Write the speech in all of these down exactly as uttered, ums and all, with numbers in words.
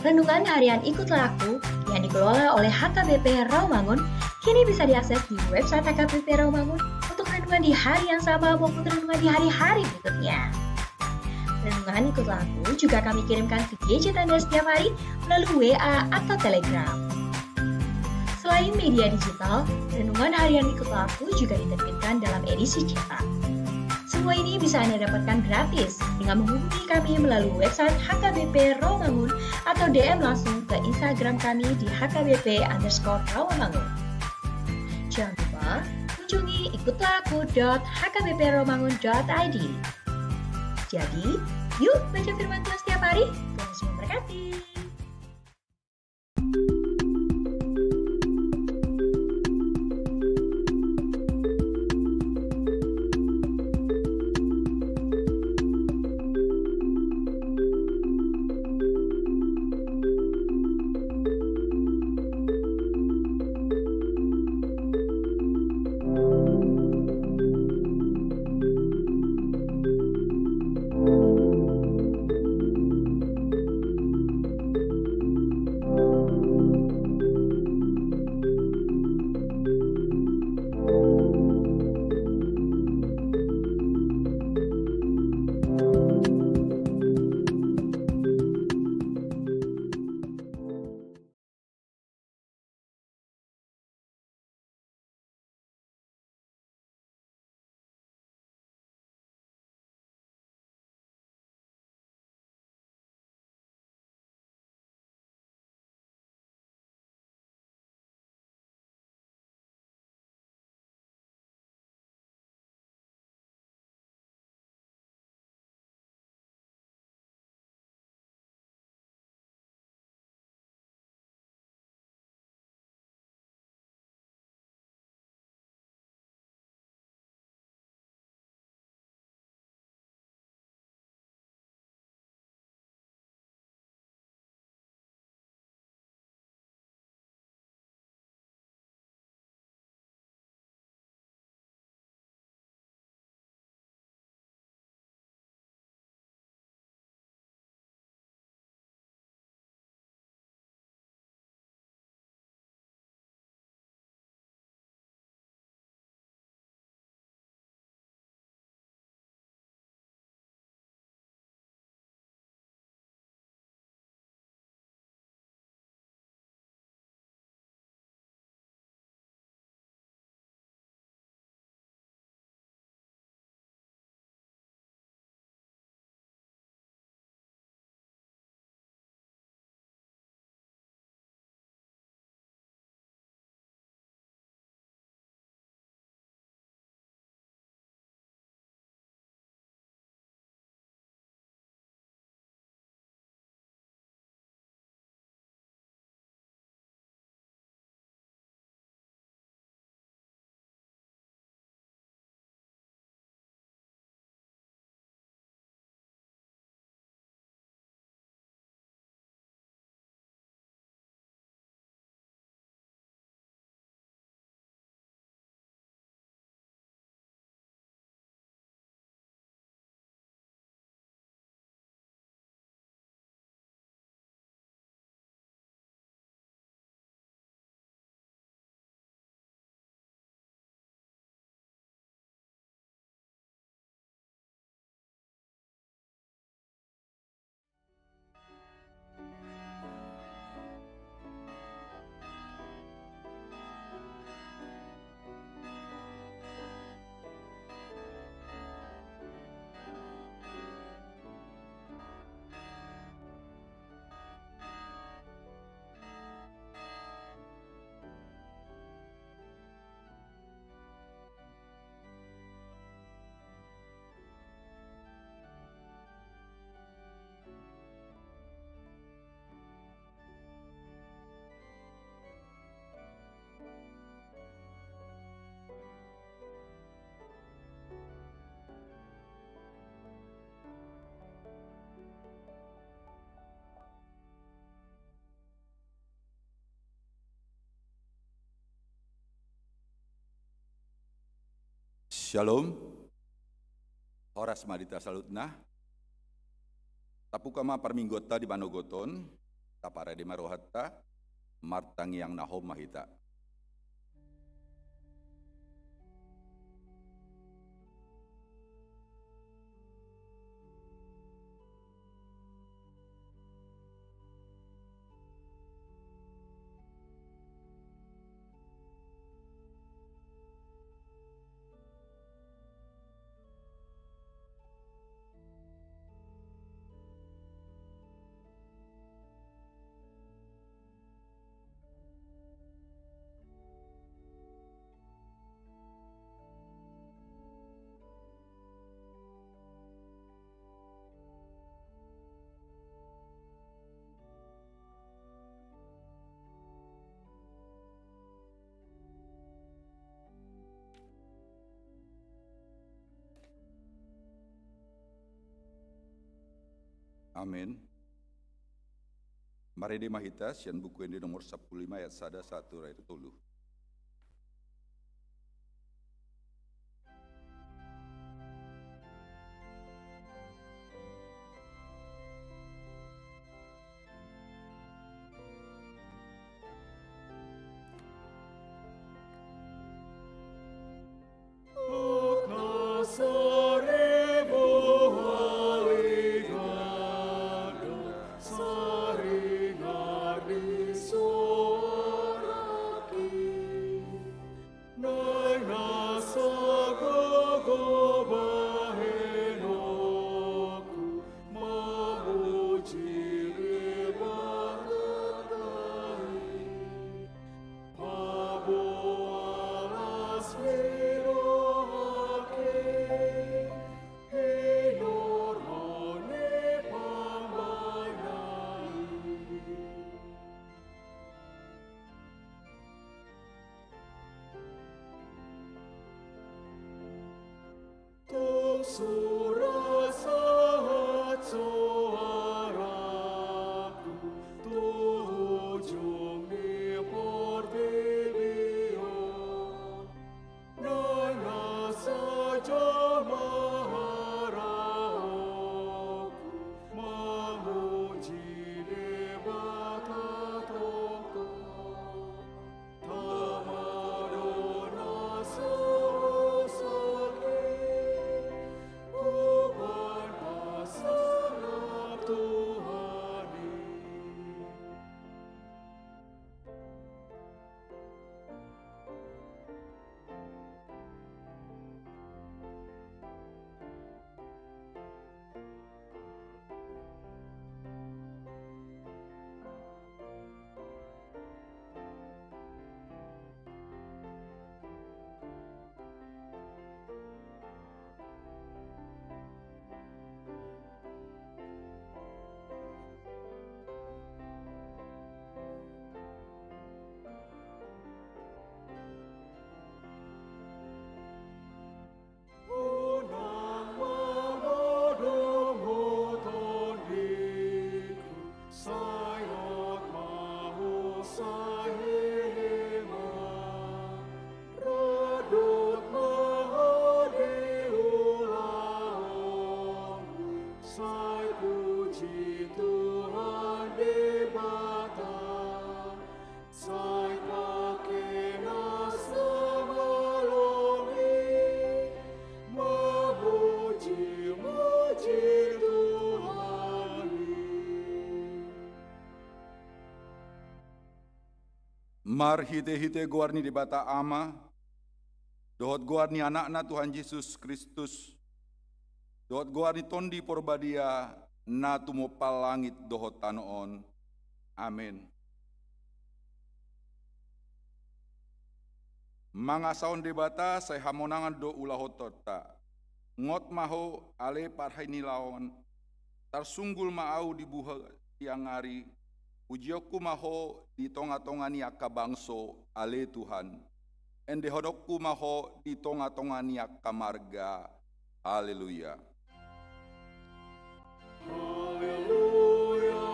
Renungan harian Ikutlah Aku yang dikelola oleh H K B P Rawamangun kini bisa diakses di website H K B P Rawamangun untuk renungan di hari yang sama maupun renungan di hari-hari berikutnya. Renungan Ikutlah Aku juga kami kirimkan ke gadget Anda setiap hari melalui W A atau Telegram. Selain media digital, renungan harian Ikutlah Aku juga diterbitkan dalam edisi cetak. Semua ini bisa Anda dapatkan gratis dengan menghubungi kami melalui website H K B P Rawamangun atau D M langsung ke Instagram kami di H K B P underscore Rawamangun. Jangan lupa kunjungi ikutlah aku dot H K B P rawamangun dot I D. Jadi, yuk baca firman Tuhan setiap hari. Tuhan Yesus memberkati. Shalom. Horas ma di hita saluhutna. Tapuka ma parmingguonta di panogot on. Taparade ma rohanta, martangiang na hot ma hita. Amen. Marende ma hita sian Buku Ende nomor sampulu lima ayat sada sahat tu ayat tolu. Naeng na sagogo bahenonku mamuji Debata i, paboa las ni rohangku, hinorhon ni pambahenan i. Tung sura sahat soaraku tu ujung ni portibi on. Naeng na sahat ma haraoku mamuji Debata Tokoh. Tama do na so sangkep umbahen pasarap Tuhan i. Unang ma modom ho tondingku, sai lot ma ho, sai hehe ma. Rap dohot ma ho di ulaonmu, sai puji Tuhan Debata. Sai pangke na sahalom i mamuji-muji Tuhan i. Marhite-hite goar ni Debata Ama, dohot goar ni Anakna Tuhan Jesus Kristus, dohot goar ni Tondi Porbadia na tumompa langit dohot tano on. Amen. Mangasahon Debata sai hamonangan do ulaonta. Ngot ma ho ale parhanilaon, tarsunggul ma ahu di buha siang ari, pujionku ma ho di tonga-tonga ni angka bangso ale Tuhan. Endehononku ma ho di tonga-tonga ni angka marga. Haleluya. Haleluya,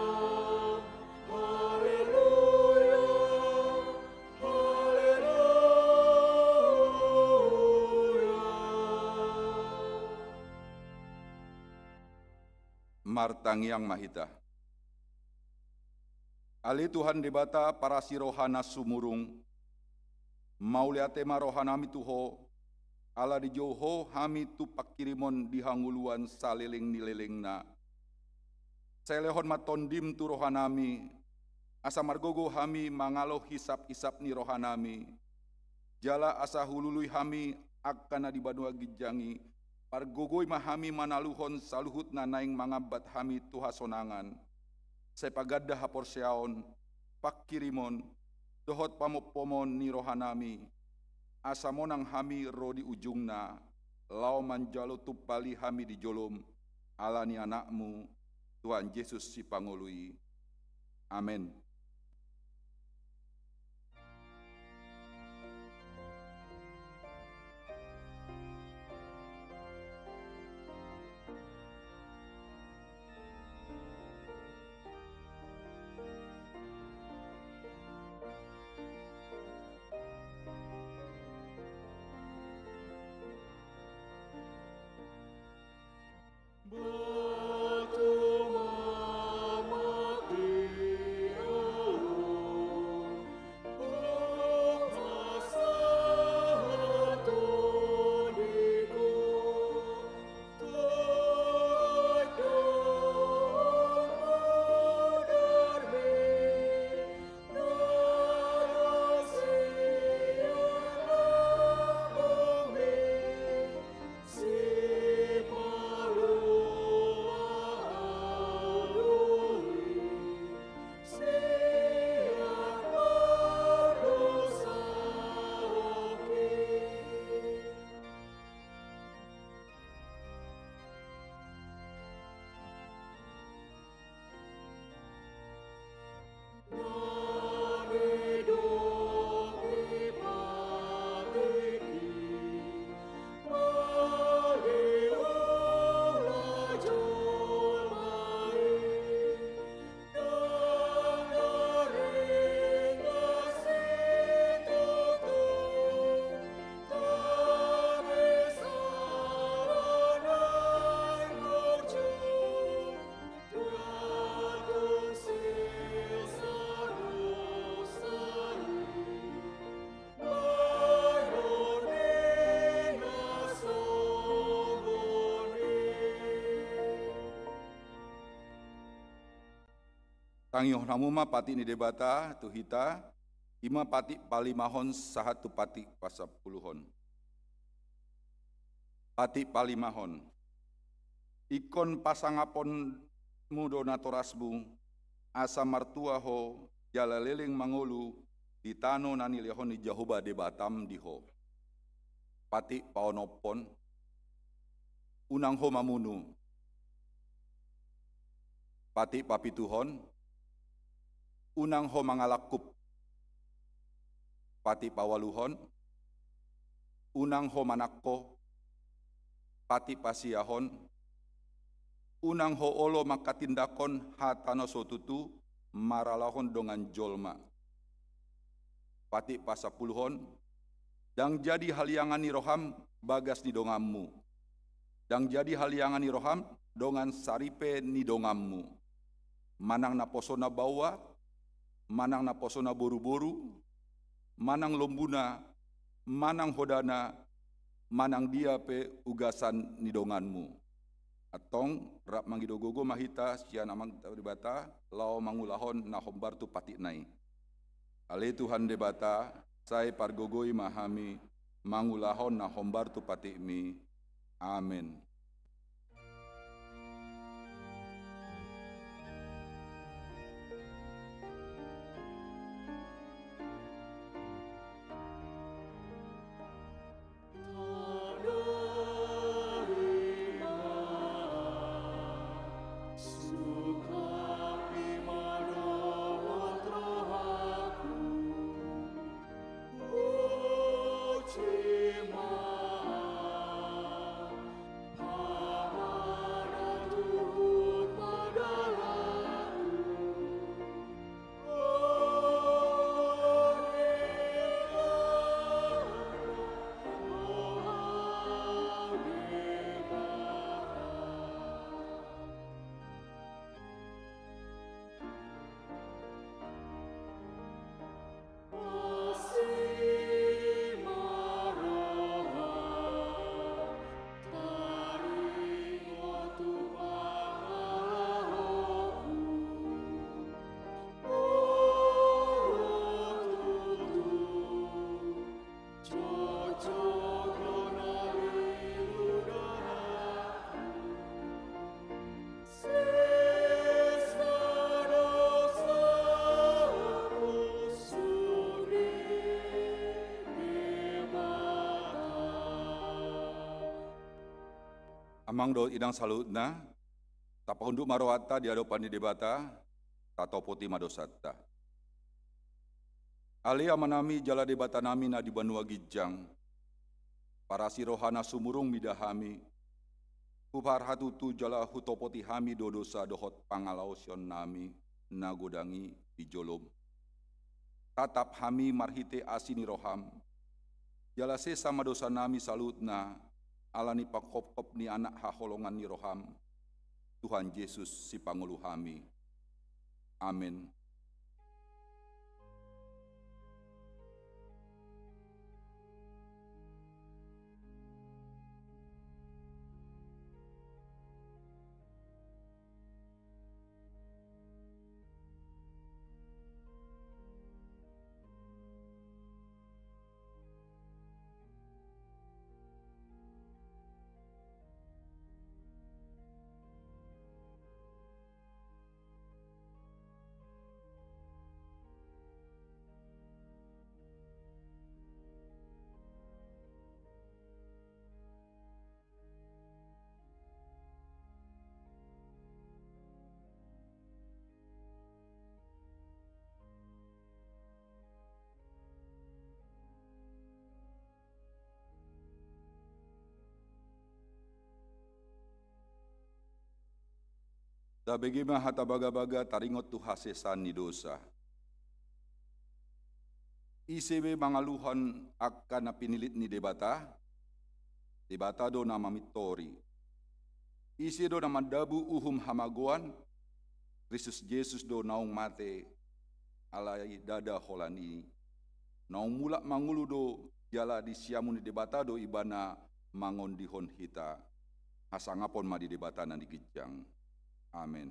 haleluya, haleluya. Martangiang ma hita. Ale Tuhan Debata parasi roha na sumurung, mauliate ma rohanami tu Ho, ala dijou Ho hami tu pangkirimon di hangoluan saleleng ni lelengna. Sai lehon ma Tondim tu rohanami, asa margogo hami mangalo hisap-hisap ni rohanami, jala asa hulului hami angka na di banua ginjang i, pargogoi ma hami manaluhon saluhut na naeng mangambat hami tu hasonangan. Sai paganda haporseaon, pangkirimon, dohot pamompomon ni rohanami, asa monang hami ro di ujungna, laho manjalo tumpal i hami di jolom, ala ni Anakmu, Tuhan Jesus Sipangolu i. Amen. Tangihon hamu ma patik ni Debata tu hita, i ma patik palimahon sahat tu patik pasampuluhon. Patik palimahon. Ingkon pasangaponmu do natorasmu, asa martua ho jala leleng mangolu di tano na nilehon ni Jahowa Debatam di ho. Patik paonomhon. Unang ho mamunu. Patik papituhon. Unang ho mangalangkup. Patik paualuhon. Unang ho manangko. Patik pasiahon. Unang ho olo manghatindanghon hata na so tutu marhalahon dongan jolma. Patik pasampuluhon. Ndang jadi haliangan ni roham bagas ni donganmu. Ndang jadi haliangan ni roham dongan saripe ni donganmu. Manang naposona baoa, manang naposona boruboru, manang lombuna, manang hodana, manang dia pe ugasan ni donganmu. Antong rap mangido gogo ma hita sian Amanta Debata, laho mangulahon na hombar tu patikna i. Ale Tuhan Debata, sai pargogoi ma hami mangulahon na hombar tu patikmi. Amen. Amang dohot inang saluhutna, tapahunduk ma rohanta di adopan ni Debata, tatopoti ma dosanta. Ale Amanami jala Debatanami na di banua ginjang, parasi roha na sumurung mida hami, huparhatutu jala hutopoti hami do dosa dohot pangalaosionnami na godang i di jolom. Tatap hami marhite asi ni roham, jala sesa ma dosanami saluhutna, ala ni panghophop ni Anak haholongan ni roham, Tuhan Jesus Sipangolu hami. Amen. Tabege ma hata bagabaga taringot tu hasesaan ni dosa. Ise be mangaluhon angka na pinilit ni Debata? Debata do na mamintori. Ise do na mandabu uhum hamagoan? Kristus Jesus do naung mate, alai ndada holan i. Naung mulak mangolu do, jala di siamun ni Debata do Ibana mangondihon hita. Hasangapon ma di Debata na di ginjang. Amen.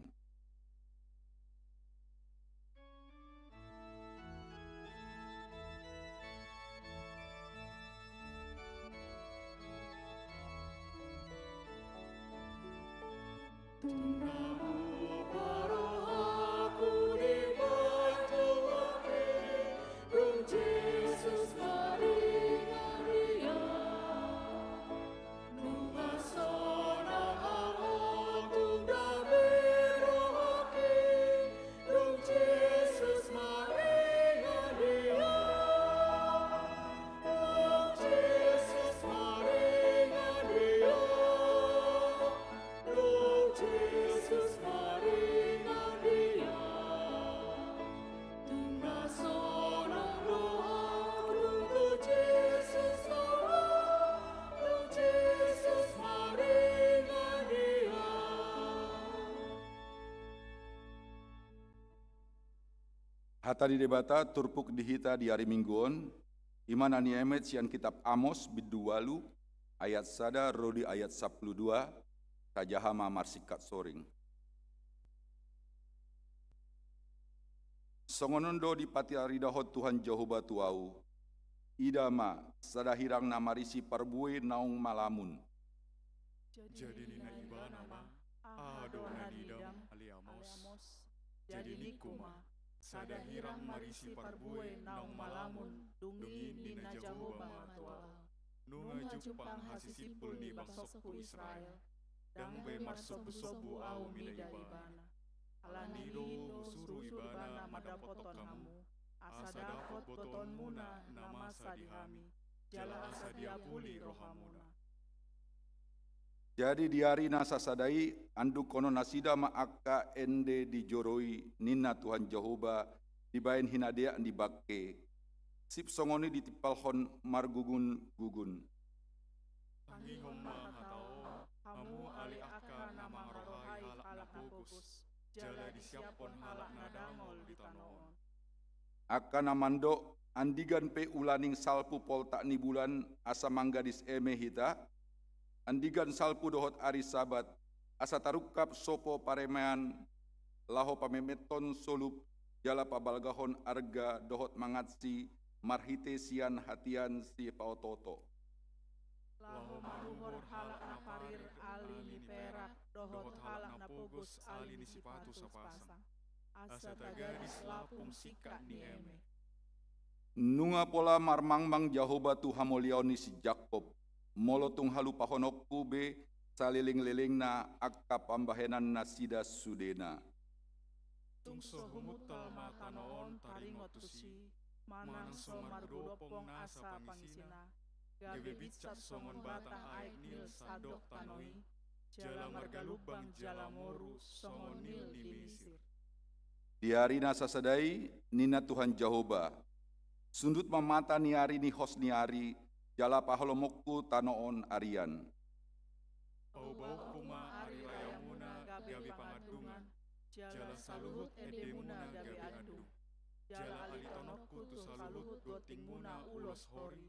Hata ni Debata turpuk di hita di ari Minggu on, i ma na niemet sian kitab Amos bindu ualu, ayat sada ro di ayat sampulu dua, tajaha ma marsingkat soring. Songon on do dipataridahon Tuhan Jahowa tu ahu: Ida ma, sada hirang na marisi parbue naung malamun. Jadi ninna Ibana ma: Aha do na niidam, ale Amos? Jadi ningku ma: Sada hirang marisi parbue naung malamun, dung i ninna Jahowa ma tu ahu. Nunga jumpang hasisimpul ni bangsongku Israel, ndang be marsombusombu ahu mida ibana. Alani i do husuru ibana mandapothon hamu, asa dapot botoonmuna na masa di hami, jala asa diapuli rohamuna. Jadi di ari na sasada i andungkonon nasida ma angka ende di joro i, ninna Tuhan Jahowa, dibahen hinadeak ni bangke. Sip songon i ditimpalhon margugun-gugun. Tangihon ma hata on, hamu ale angka na mangarohai halak na pogos, jala disiaphon halak na dangol di tano on. Angka na mandok: Andigan pe ulaning salpu poltak ni bulan, asa manggadis eme hita? Andigan salpu dohot ari Sabat, asa tarungkap sopo paremean, laho pametmethon solup, jala pabalgahon arga dohot mangansi marhite sian hatian sipaotooto. Laho maruhor halak na parir ali ni perak, dohot halak na pogos ali ni sipatu sapasang. Asa tagadis lapung singkat ni eme. Nunga pola marmangmang Jahowa tu hamoliaon ni si Jakob, molo tung halupahononku be saleleng-lelengna angka pambahenannasida sudena. Tung so humuntal ma tano on taringot tusi, manang so marhudophon nasa pangisina, gabe binsat songon batang aek Nil sandok tano i, jala margalumbang jala moru songon Nil ni Misir. Di ari na sasada i, ninna Tuhan Jahowa, sundut ma mata ni ari ni hos ni ari, jala pahalomonku tano on arian. Paubaonku ma ari rayamuna gabe pangandungan, jala saluhut endemuna gabe andung. Jala alitononku tu saluhut gontingmuna ulos hori,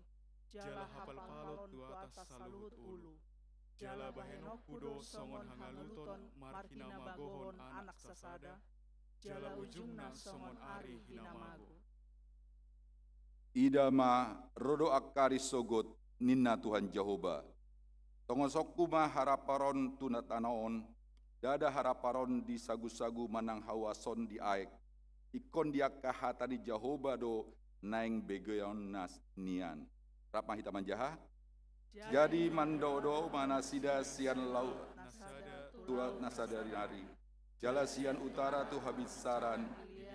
jala hapalpalon tu atas saluhut ulu. Jala bahenonku do songon hangaluton marhinamagohon anak sasada, jala ujungna songon ari hinamago. Ida ma, ro do angka ari sogot, ninna Tuhan Jahowa. Tongosonku ma haraparon tu na tano on, ndada haraparon di sagusagu manang hauason di aek. Ingkon di angka hata ni Jahowa do naeng begeonna nian. Rap ma hita manjaha. Jadi mandao-dao ma nasida sian laut tu laut na sada nari, jala sian utara tu habinsaran,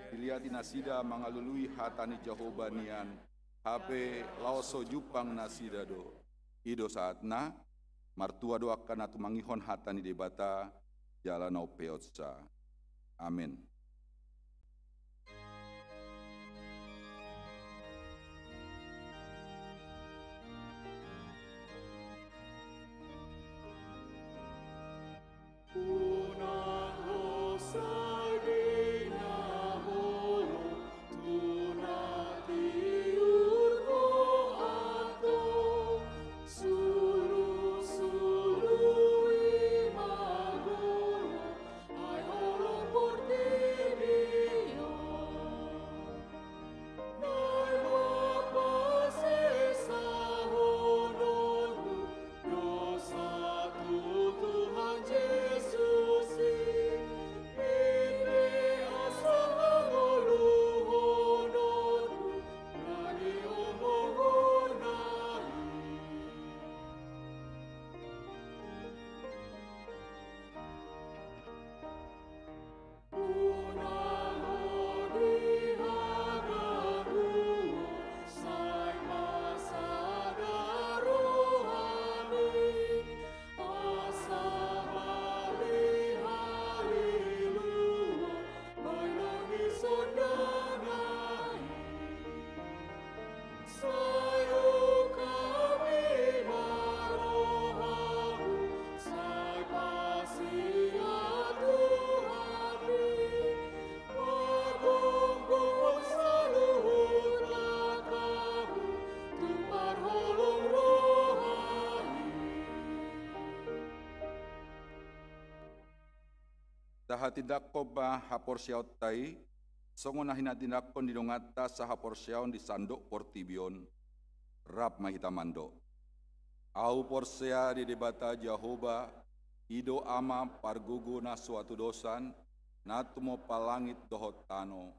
diliati nasida mangalului hata ni Jahowa nian, hape laos so jumpang nasida do. I do sahatna. Martua do angka na tumangihon hata ni Debata, jala na umpeopsa. Amen. Tahatindangkon ma haporseaonta i, songon na hinatindangkon ni donganta sahaporseaon di sandok portibi on. Rap ma hita mandok. Ahu porsea di Debata Jahowa, i do Ama pargogo na so hatudosan, na tumompa langit dohot tano.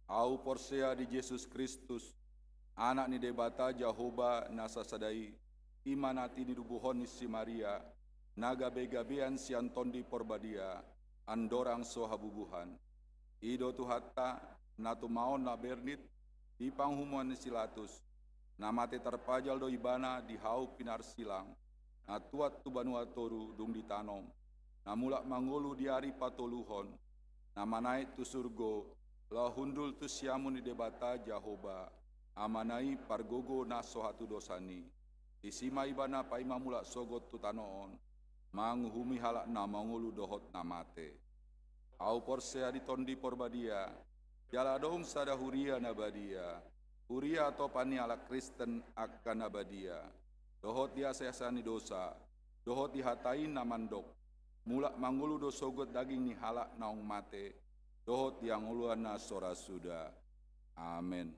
Ahu porsea di Jesus Kristus, Anak ni Debata Jahowa na sasada i, i ma na tininubuhon ni si Maria, na gabegabean sian Tondi Porbadia, andorang so habubuhan. I do Tuhanta, na tumaon na bernit di panguhuman ni si Latus, na mate tarpajal do Ibana di hau pinarsilang, na tuat tu banua toru dung ditanom, na mulak mangolu di ari patoluhon, na manaek tu surgo, laho hundul tu siamun ni Debata Jahowa, Amana i pargogo na so hatudosan i. Disi ma Ibana paima mulak sogot tu tano on, manguhumi halak na mangolu dohot na mate. Ahu porsea di Tondi Porbadia, jala adong sada huria na badia, huria atopan ni halak Kristen angka na badia, dohot di hasesaan ni dosa, dohot di hata i na mandok, mulak mangolu do sogot daging ni halak naung mate, dohot di hangoluan na so ra suda. Amen.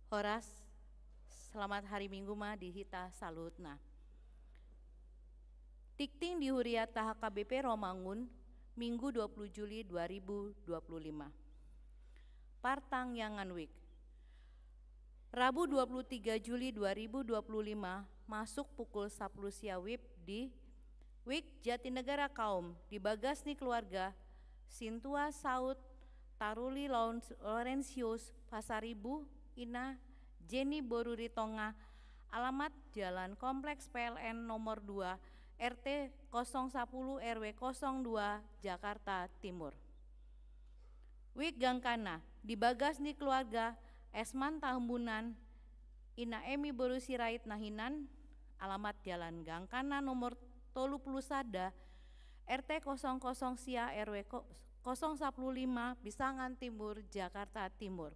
Horas, selamat hari Minggu ma di hita saluhutna. Tingting di huriata H K B P Romangun, Minggu dua puluh Juli dua ribu dua puluh lima. Partangiangan WIB. Rabu dua puluh tiga Juli dua ribu dua puluh lima, masuk pukul sapuluh sia WIB di WIB Jatinegara Kaum, di bagas ni keluarga, Sintua Saud Taruli Laun-, Laurentius Pasaribu, Ina Jenny boru Ritonga, alamat Jalan Kompleks P L N nomor dua, R T kosong sapuluh R W kosong dua, Jakarta Timur. WIB Gangkana, di bagas ni keluarga Esman Tahembunan, Ina Emi boru Sirait na hinan, alamat Jalan Gangkana nomor tolu puluh sada, R T kosong kosong sia R W ko-, kosong sapuluh lima, Pisangan Timur, Jakarta Timur.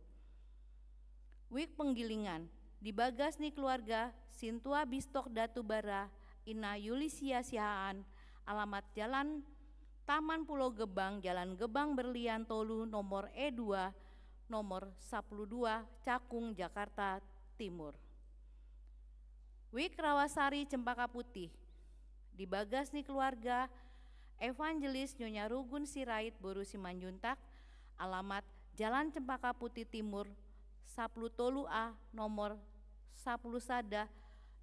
WIB Penggilingan, di bagas ni keluarga Sintua Bistok Datubara, Ina Yulisia Siahaan, alamat Jalan Taman Pulau Gebang, Jalan Gebang Berlian tolu, nomor E dua, nomor sapuluh dua, Cakung, Jakarta Timur. WIB Rawasari Cempaka Putih, di bagas ni keluarga Evangelis Nyonya Rugun Sirait boru Simanjuntak, alamat Jalan Cempaka Putih Timur, sapuluh tolu A, nomor sapuluh sada,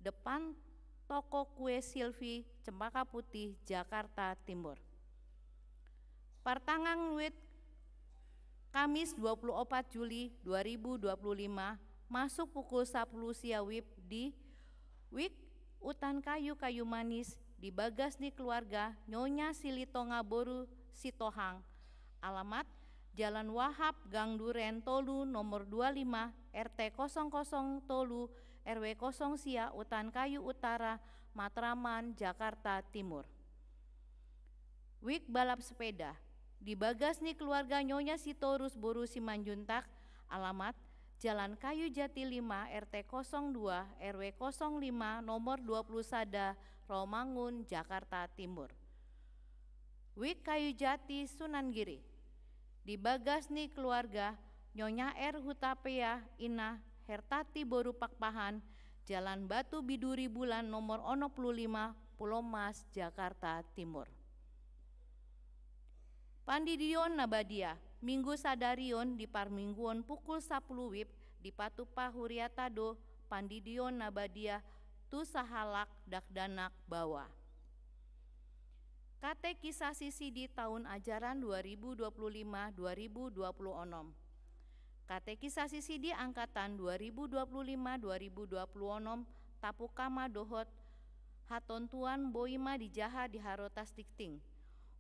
depan toko kue Silvi, Cempaka Putih, Jakarta Timur. Partangiangan WIB, Kamis dua puluh opat Juli dua ribu dua puluh lima, masuk pukul sapuluh sia WIB di WIB Utan Kayu Kayu Manis, di bagas ni keluarga Nyonya Silitonga boru Sitohang. Alamat Jalan Wahab, Gang Duren tolu, nomor dua lima, R T kosong kosong tolu, R W kosong sia, Utan Kayu Utara, Matraman, Jakarta Timur. WIB Balap Sepeda, di bagas ni keluarga Nyonya Sitorus boru Simanjuntak, alamat Jalan Kayu Jati lima, R T kosong dua, R W kosong lima, nomor dua puluh sada, Romangun, Jakarta Timur. WIB Kayu Jati Sunan Giri, di bagas ni keluarga Nyonya R Hutapea, Ina Hertati boru Pakpahan, Jalan Batu Biduri Bulan nomor onom puluh lima, Pulau Mas, Jakarta Timur. Pandidion na badia, Minggu sadari on di parmingguon pukul sapuluh WIB, dipatupa huriata do pandidion na badia tu sahalak dakdanak baoa. Katekisasi sidi taon ajaran dua ribu dua puluh lima dua ribu dua puluh onom. Katekisasi sidi angkatan dua ribu dua puluh lima dua ribu dua puluh onom, tapuka ma dohot hatontuan boi ma dijaha di harotas tingting.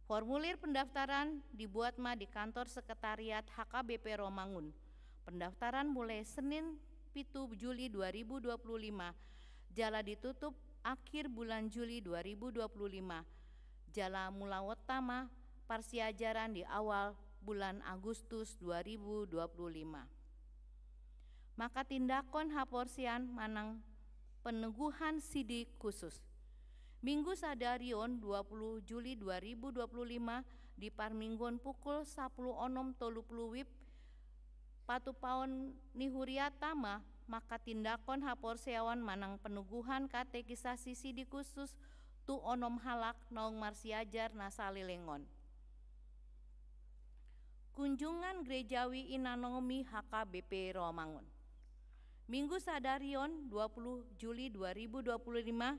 Formulir pendaftaran dibuat ma di kantor sekretariat H K B P Romangun. Pendaftaran mulai Senin pitu Juli dua ribu dua puluh lima, jala ditutup akhir bulan Juli dua ribu dua puluh lima, jala mulaonta ma parsiajaran di awal bulan Agustus dua ribu dua puluh lima. Maka tindakon haporseaon manang peneguhan sidik khusus. Minggu sadari on, dua puluh Juli dua ribu dua puluh lima, di parmingguon pukul sapuluh onom tolu puluh WIB, patupaon ni huriata ma maka tindakon haporseaon manang peneguhan katekisasi sidik khusus tu onom halak naung marsiajar na saleleng on. Kunjungan Gerejawi Ina Naomi H K B P Romangun. Minggu sadari on, dua puluh Juli dua ribu dua puluh lima,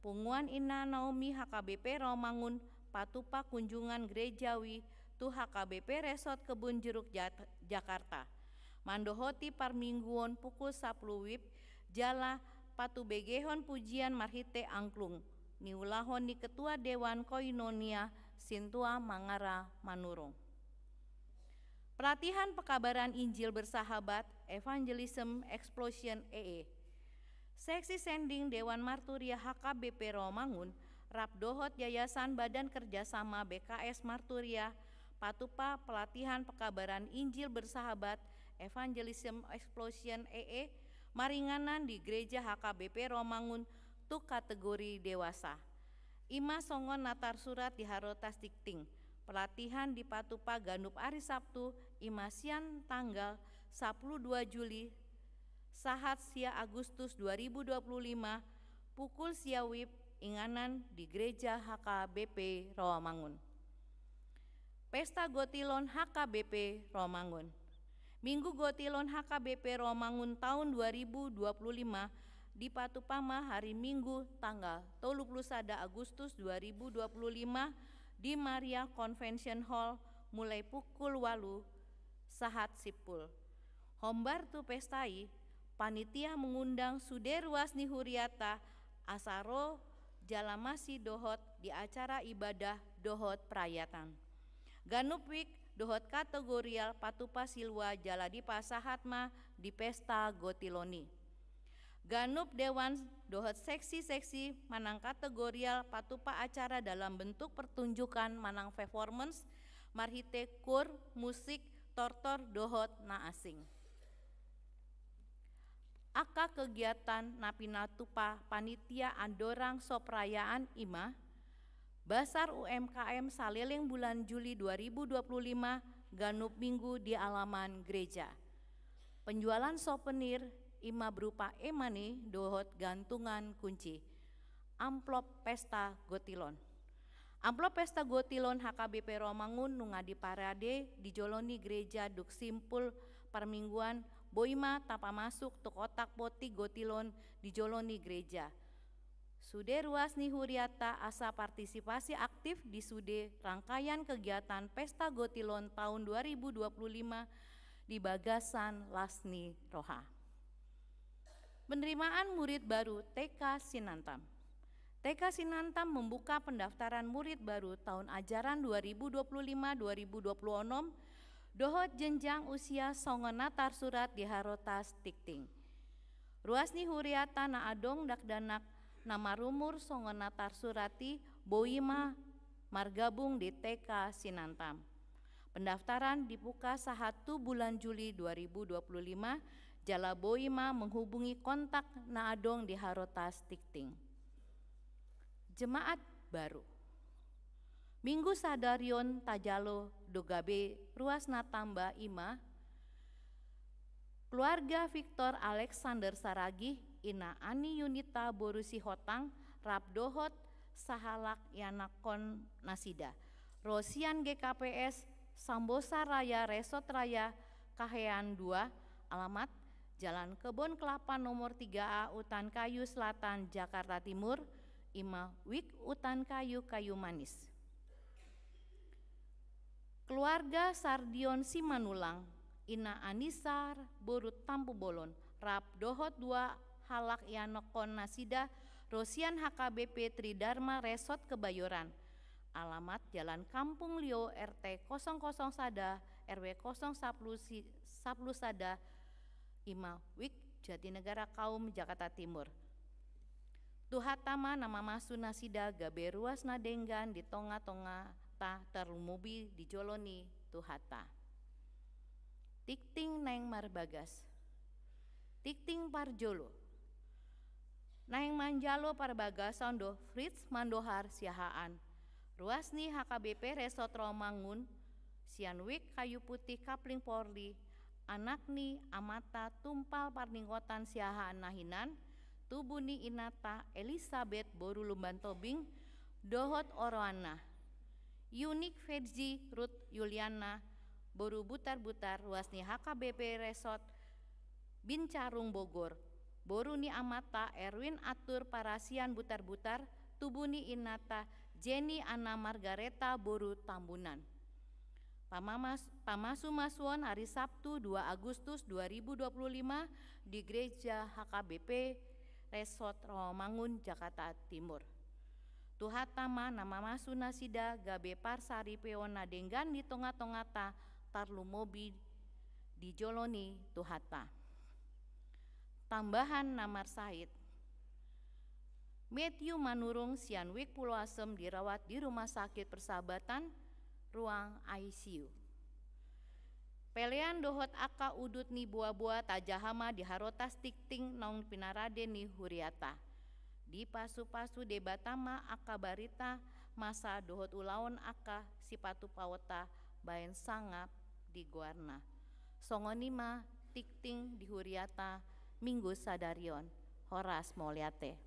Punguan Ina Naomi H K B P Romangun patupa kunjungan gerejawi tu H K B P Resort Kebun Jeruk, Ja-, Jakarta. Mandohoti parmingguon pukul sapuluh WIB, jala patubegehon pujian marhite angklung, niulahon ni Ketua Dewan Koinonia Sintua Mangara Manurung. Pelatihan pekabaran Injil bersahabat, Evangelism Explosion E E. Seksi Sending Dewan Marturia H K B P Romangun, rap dohot Yayasan Badan Kerjasama B K S Marturia, patupa pelatihan pekabaran Injil bersahabat, Evangelism Explosion E E, maringanan di Gereja H K B P Romangun tu kategori dewasa. I ma songon na tarsurat di harotas tingting. Pelatihan dipatupa ganup ari Sabtu, i ma sian tanggal sapuluh dua Juli sahat sia Agustus dua ribu dua puluh lima, pukul sia wib, inganan di Gereja H K B P Rawamangun. Pesta Gotilon H K B P Rawamangun. Minggu Gotilon H K B P Rawamangun taon dua ribu dua puluh lima dipatupa ma hari Minggu tanggal tolu puluh sada Agustus dua ribu dua puluh lima di Maria Convention Hall mulai pukul walu sahat simpul. Hombar tu pesta i, panitia mengundang sude ruas ni huriata asa ro jala masi dohot di acara ibadah dohot perayatan. Ganup wik dohot kategorial patupa silua jala dipasahat ma di pesta gotilon i. Ganup dewan dohot seksi-seksi manang kategorial patupa acara dalam bentuk pertunjukan manang performance marhite kur, musik, tortor dohot na asing. Angka kegiatan na pinatupa panitia andorang so perayaan i ma: Basar U M K M saleleng bulan Juli dua ribu dua puluh lima, ganup minggu di alaman gereja. Penjualan souvenir, i ma berupa e-money dohot gantungan kunci. Amplop pesta gotilon. Amplop pesta gotilon H K B P Rawamangun nunga diparade di jolo ni gereja dung simpul parmingguan, boi ma tapamasuk tu kotak poti gotilon di jolo ni gereja. Sude ruas ni huriata asa partisipasi aktif di sude rangkaian kegiatan pesta gotilon taon dua ribu dua puluh lima di bagasan las ni roha. Penerimaan murid baru T K Sinantam. T K Sinantam membuka pendaftaran murid baru taon ajaran dua ribu dua puluh lima dua ribu dua puluh enam dohot jenjang usia songon na tarsurat di harotas tingting. Ruas ni huriata na adong dakdanak na marumur songon na tarsurat i boi ma margabung di T K Sinantam. Pendaftaran dibuka sahat tu bulan Juli dua ribu dua puluh lima, jala boi ma menghubungi kontak na adong di harotas tingting. Jemaat baru. Minggu sadari on tajalo do gabe ruas na tamba, i ma keluarga Victor Alexander Saragih, ina Ani Yunita boru Sihotang, rap dohot sahalak ianakhon nasida, ro sian G K P S Sambosa Raya, Resort Raya Kahean dua, alamat Jalan Kebon Kelapa nomor tiga A, Utan Kayu Selatan, Jakarta Timur, i ma Wik Utan Kayu, Kayu Manis. Keluarga Sardion Simanulang, ina Anisar boru Tampubolon, rap dohot dua halak ianakhon nasida, ro sian H K B P Tridharma Resort Kebayoran, alamat Jalan Kampung Lio, R T kosong kosong sada, R W kosong sapuluh si-, sapuluh sada, i ma Wik Jatinegara Kaum, Jakarta Timur. Tuhanta ma na mamasu nasida gabe ruas na denggan di tonga-tongata, tarlumobi di jolo ni Tuhanta. Tingting naeng marbagas. Tingting parjolo. Naeng manjalo parbagason do Fritz Mandohar Siahaan, ruas ni H K B P Resort Rawamangun, sian Wik Kayu Putih Kapling Porli, anak ni amanta Tumpal Parningotan Siahaan na hinan, tubu ni inanta Elisabet boru Lumbantobing, dohot oroanna, Yunik Fedzi Ruth Yuliana boru Butarbutar, ruas ni H K B P Resort Bincarung Bogor, boru ni amanta Erwin Atur Parasian Butarbutar, tubu ni inanta Jenny Anna Margareta boru Tambunan. Pamamas-, pamasumasuon hari Sabtu dua Agustus dua ribu dua puluh lima di Gereja H K B P Resort Rawamangun, Jakarta Timur. Tuhanta ma na mamasu nasida gabe parsaripeon na denggan di tonga-tongata, tarlumobi di jolo ni Tuhanta. Tambahan na marsahit. Matthew Manurung sian Wik Pulo Asem dirawat di Rumah Sakit Persahabatan, ruang I C U. Pelean dohot angka udut ni boaboa tajaha ma di harotas tingting naung pinarade ni huriata. Dipasupasu Debata ma angka barita masa dohot ulaon angka sipatupaonta baen sangap di goarna. Songon i ma tingting di huriata Minggu sadari on. Horas, mauliate.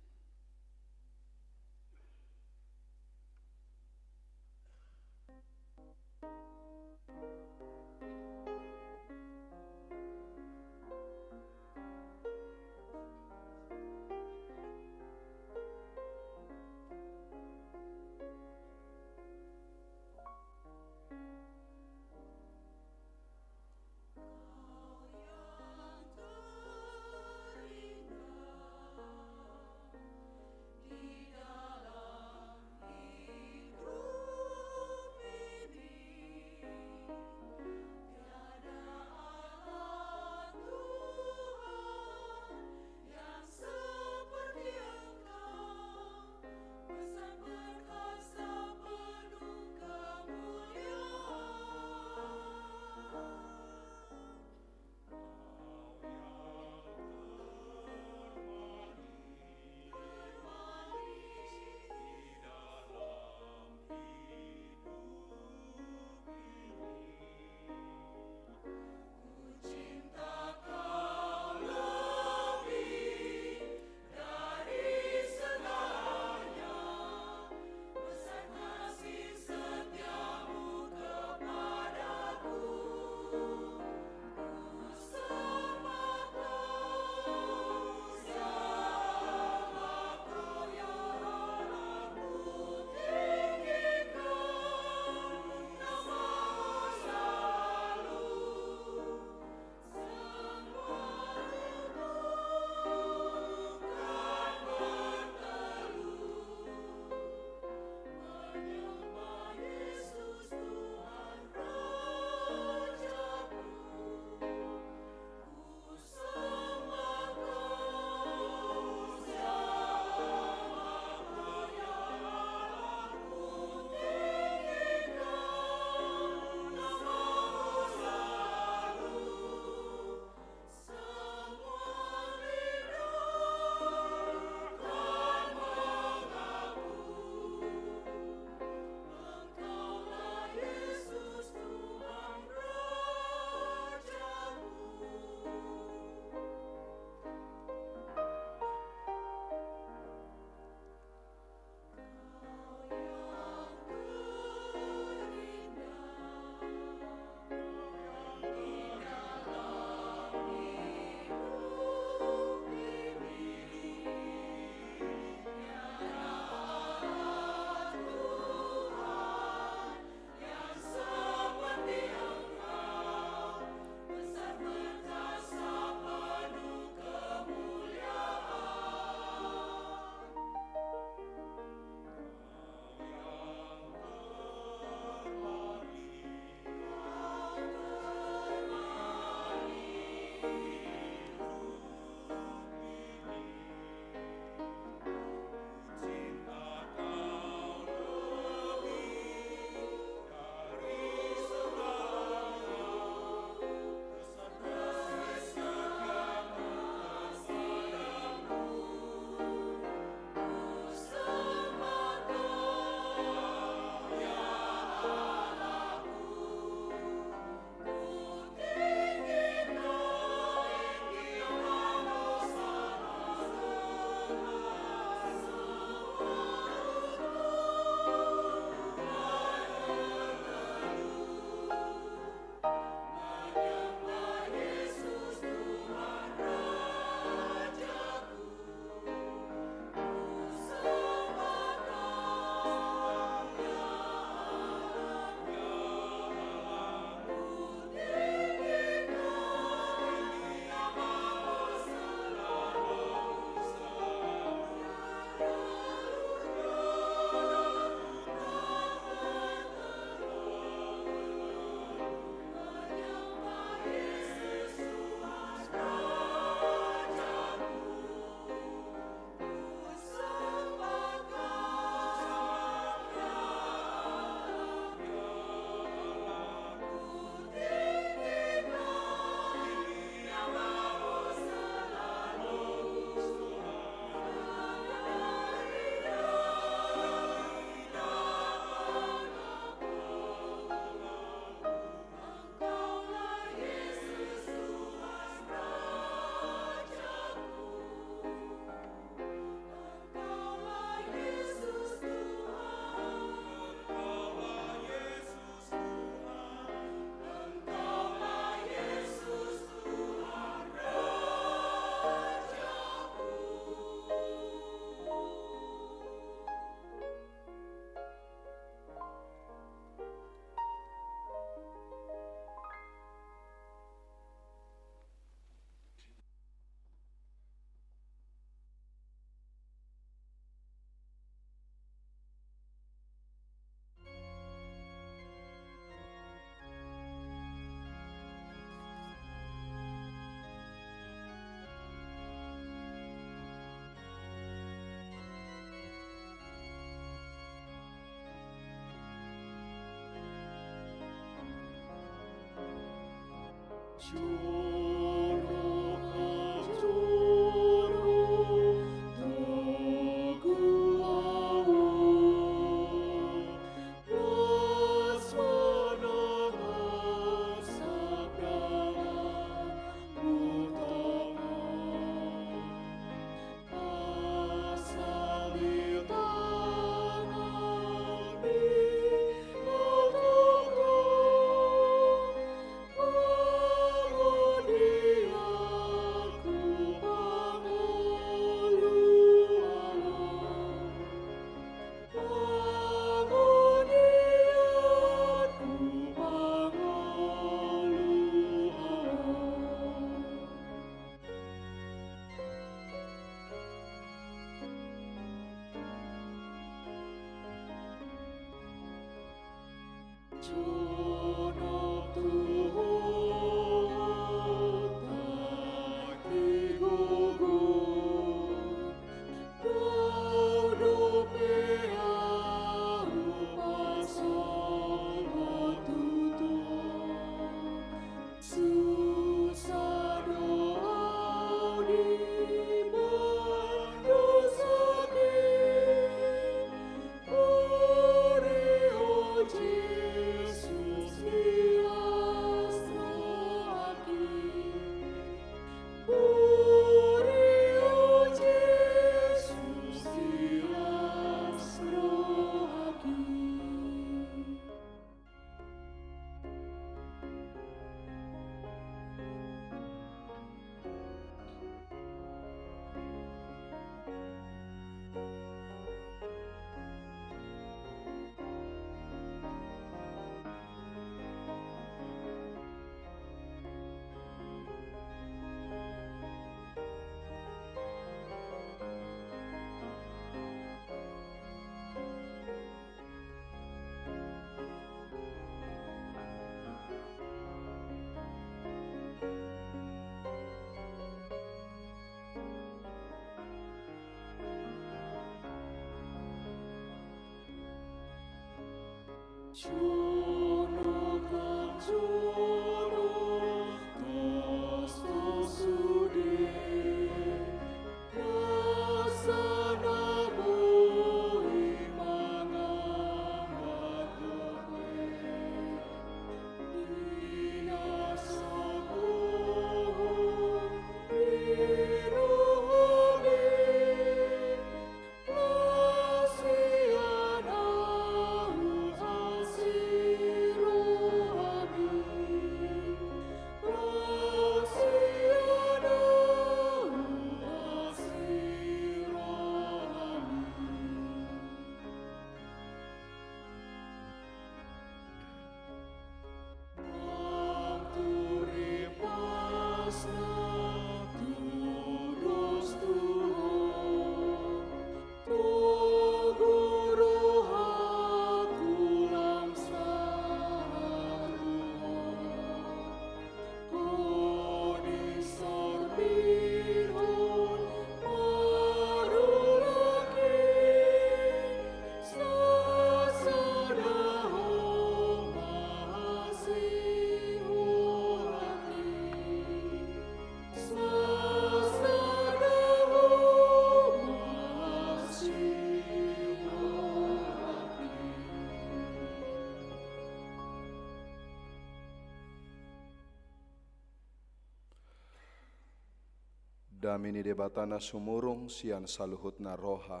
Dame ni Debata na sumurung sian saluhutna roha,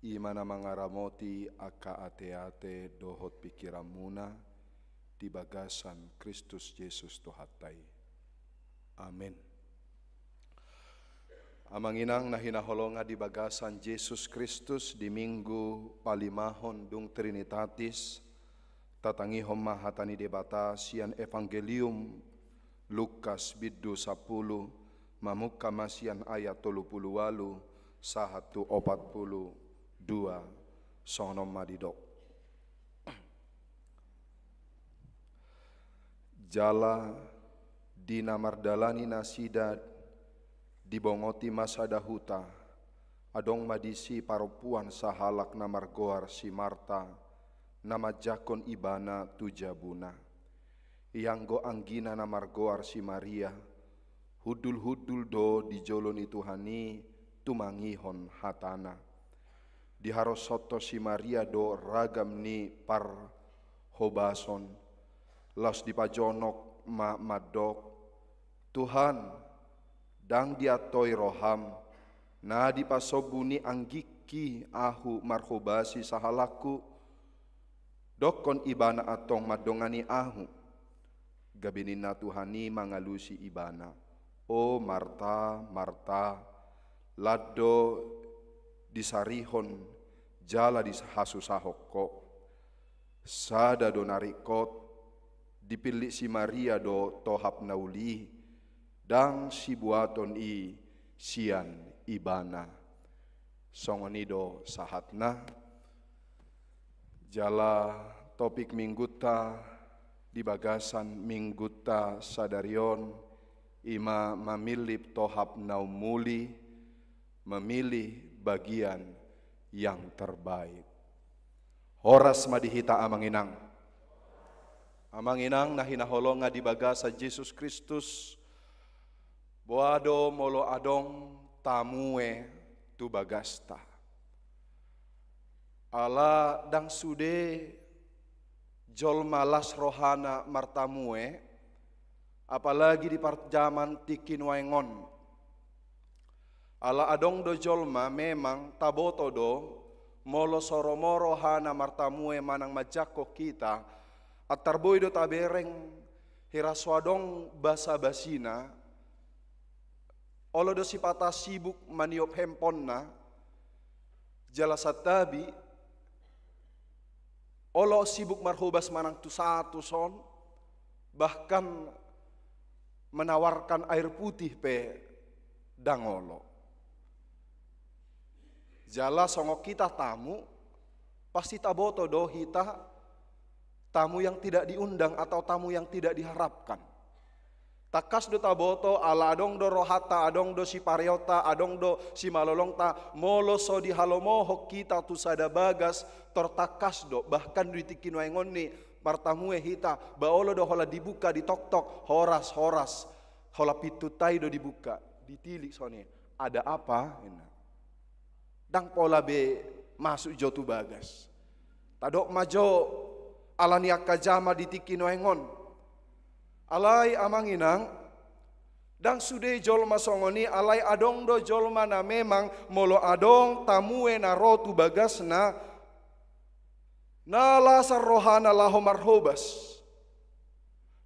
i ma na mangaramoti angka ateate dohot pingkiranmuna di bagasan Kristus Jesus Tuhanta i. Amen. Amang inang na hinaholongan di bagasan Jesus Kristus, di Minggu palimahon dung Trinitatis, tatangihon ma hata ni Debata sian Evangelium Lukas bindu sampulu, mamungka ma sian ayat tolu pulu ualu sahat tu opat pulu dua, songon on ma didok. Jala di na mardalani nasida dibongoti ma sada huta, adong ma disi parompuan sahalak na margoar si Marta, na manjangkon ibana tu jabuna. Ianggo anggina na margoar si Maria, hundul-hundul do di jolo ni Tuhan i tumangihon hatana. Diharoshonhon si Maria do ragam ni parhobason, laos dipajonok ma mandok: Tuhan, ndang diantoi roham, na dipasombu ni anggingki ahu marhobasi sahalakku? Dokkon ibana antong mandongani ahu. Gabe ninna Tuhan i mangalusi ibana: O Marta, Marta, lan do disarihon jala dihasusahon ho. Sada do na ringkot, dipillit si Maria do tohap na uli i, ndang sibuaton i sian ibana. Songon i do sahatna. Jala topik minggunta di bagasan minggunta sadari on, i ma mamillit tohap na umuli, memilih bagian yang terbaik. Horas ma di hita, amang inang. Amang inang na hinaholongan di bagasan Jesus Kristus, boha do molo adong tamue tu bagasta? Ala ndang sude jolma las rohana martamue, apalagi di parjaman tingki nuaeng on. Ala adong do jolma memang taboto do, molo so ro mo rohana martamue manang manjangkon hita, antar boi do tabereng, hira so adong basa-basina, olo do sipata sibuk maniop handphonena, jala santabi, olo sibuk marhobas manang tu sahat tu son, bahkan menawarkan air putih pe ndang olo. Jala songon hita tamu, pasti taboto do hita tamu yang tidak diundang atau tamu yang tidak diharapkan. Tangkas do taboto, ala adong do rohanta, adong do sipareonta, adong do simalolongta, molo so dihalomohon hita tu sada bagas, tor tangkas do, bahkan di tingki nuaeng on ni martamue hita, ba olo do holan dibuka, ditoktok, horas, horas, holan pintunta i do dibuka, ditilik songon i, ada apa? Ninna. Ndang pola be masuk jo tu bagas. Tadok ma jo ala ni angka jama di tingki nuaeng on. Alai amang inang, ndang sude jolma songon i, alai adong do jolma na memang molo adong tamue na ro tu bagasna, na las rohana laho marhobas.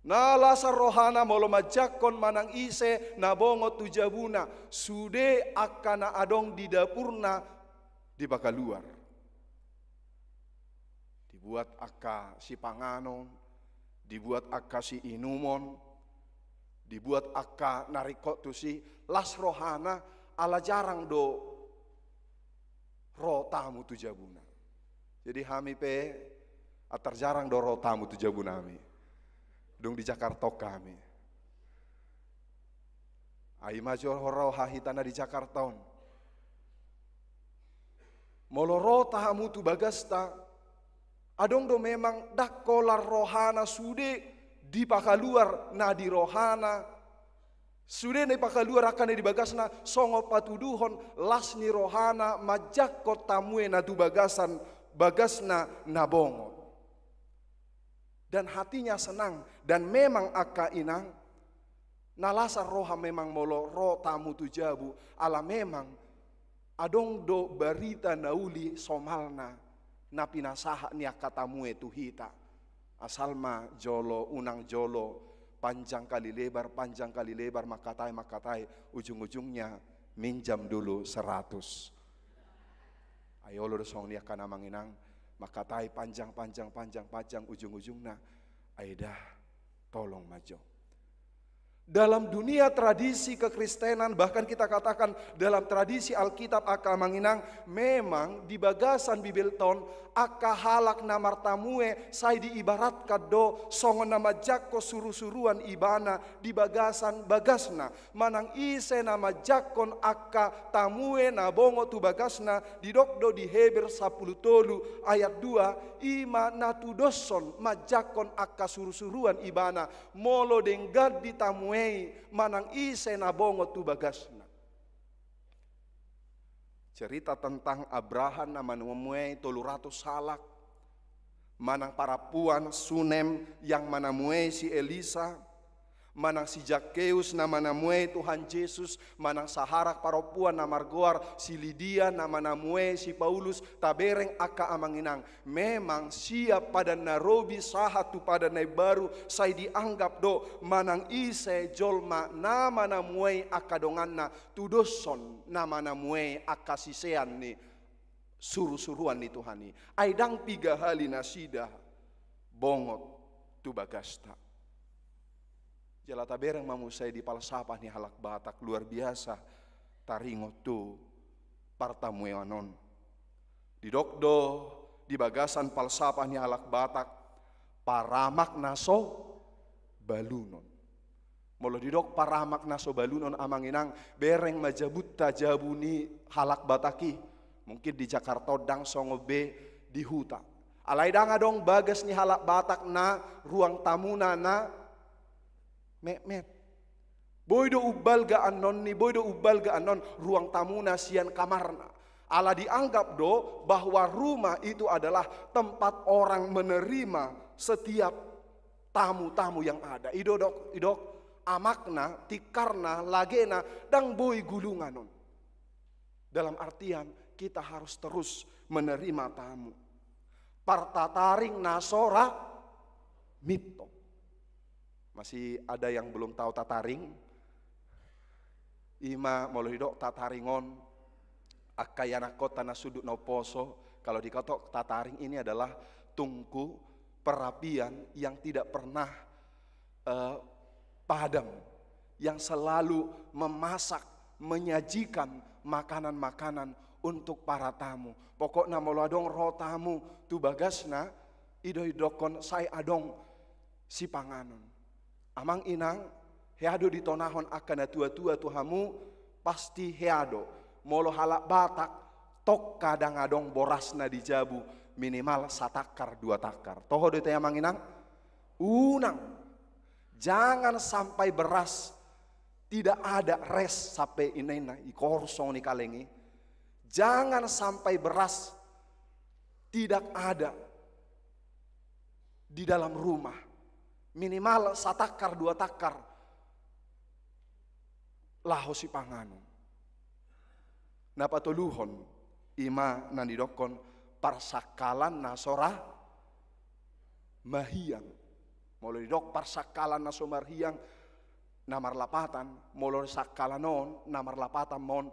Na las rohana molo manjangkon manang ise na bongot tu jabuna, sude angka na adong di dapurna dipakaluar. Dibuat angka sipanganon, dibuat angka siinumon, dibuat angka na ringkot tusi, las rohana, ala jarang do ro tamu tu jabuna. Jadi hami pe antar jarang do ro tamu tu jabunami. Dung di Jakarta on hami. Ai ma jo roha hita na di Jakarta on. Molo ro tamu tu bagasta, adong do memang ndang holan rohana sude dipakaluar na di rohana, sude na dipakaluar angka na di bagasna, songon patuduhon las ni rohana manjangkon tamue na tu bagasan, bagasna na bongot. Dan hatinya senang, dan memang angka inang, na las roha memang molo ro tamu tu jabu, ala memang adong do barita na uli somalna na pinasahat ni angka tamue tu hita. Asal ma jolo, unang jolo, panjang kali lebar, panjang kali lebar, mangkatai, mangkatai, ujung-ujungnya minjam dulu seratus. Ai olo do songon i angka na amang inang, mangkatai panjang, panjang, panjang, panjang, ujung-ujungna, ai dah, tolong ma jo. Dalam dunia tradisi kekristenan, bahkan kita katakan dalam tradisi Alkitab, angka amang inang, memang di bagasan Bibelta on, angka halak na martamue sai diibaratkan do songon na manjangkon surusuruan ibana di bagasan bagasna. Manang ise na manjangkon angka tamue na bongot tu bagasna, didok do di Heber sampulu tolu ayat dua, i ma na tudoshon manjangkon angka surusuruan ibana, molo denggan ditamuei manang ise na bongot tu bagasna. Cerita tentang Abraham na manamuei tolu ratus halak, manang parampuan Sunem yang manamuei si Elisa, manang si Zakkeus na manamuei Tuhan Jesus, manang sahalak parampuan na margoar si Lidia na manamuei si Paulus. Tabereng angka amang inang, memang sian Padan na Robi sahat tu Padan na Imbaru sai dianggap do manang ise jolma na manamuei angka donganna tudoshon na manamuei angka sisean ni surusuruan ni Tuhan i. Ai ndang piga hali nasida bongot tu bagasta. Jala tabereng ma muse di palsapah ni halak Batak, luar biasa taringot tu partamueon on. Didok do di bagasan palsapah ni halak Batak, paramak na so balunon. Molo didok paramak na so balunon, amang inang, bereng ma jabunta jabu ni halak Batak i. Mungkin di Jakarta on ndang songon be di huta. Alai ndang adong bagas ni halak Batak na ruang tamuna na metmet. Boi do umbalga annon ni, boi do umbalga annon ruang tamuna sian kamarna. Ala dianggap do bahwa rumah itu adalah tempat orang menerima setiap tamu-tamu yang ada. I do dok, i dok, amakna, tikarna, lagena, ndang boi gulungan on. Dalam artian, kita harus terus menerima tamu. Partataring na so ra mintong. Masih ada yang belum tahu tataring? I ma molo didok tataring on, angka ianakhonta na sundut na umposo, kalau dikatok tataring ini adalah tungku perapian yang tidak pernah eh, padam, yang selalu memasak, menyajikan makanan-makanan untuk para tamu. Pokokna molo adong ro tamu tu bagasna, i do didokkon sai adong sipanganon. Amang inang, hea do ditonahon angka na tua-tua tu hamu, pasti hea do. Molo halak Batak, tongka ndang adong borasna di jabu, minimal satangkar dua tangkar. Toho do ita i, amang inang? Unang. Jangan sampai beras tidak ada, res sampe inna-inna, i korsong ni kaleng i. Jangan sampai beras tidak ada di dalam rumah. Minimal satangkar dua tangkar laho sipanganon. Na patoluhon, i ma na nidokkon parsangkalan na so ra marhiang. Molo didok parsangkalan na so marhiang, na marlapatan, molo sangkalan on, na marlapatan ma on,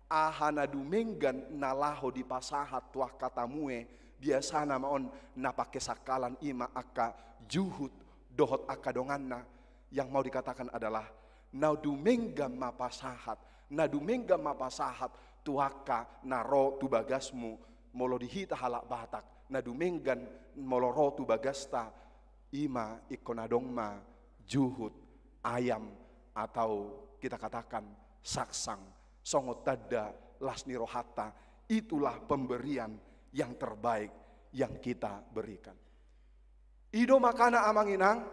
aha na dumenggan na laho dipasahat tu angka tamue, biasana ma on na pake sangkalan i ma angka juhut dohot angka donganna, yang mau dikatakan adalah, na dumenggan ma pasahat, na dumenggan ma pasahat tu angka na ro tu bagasmu. Molo di hita halak Batak, na dumenggan molo ro tu bagasta, i ma ingkon adong ma juhut, ayam, atau kita katakan saksang, songon tanda las ni rohanta. Itulah pemberian yang terbaik yang kita berikan. I do makana, amang inang,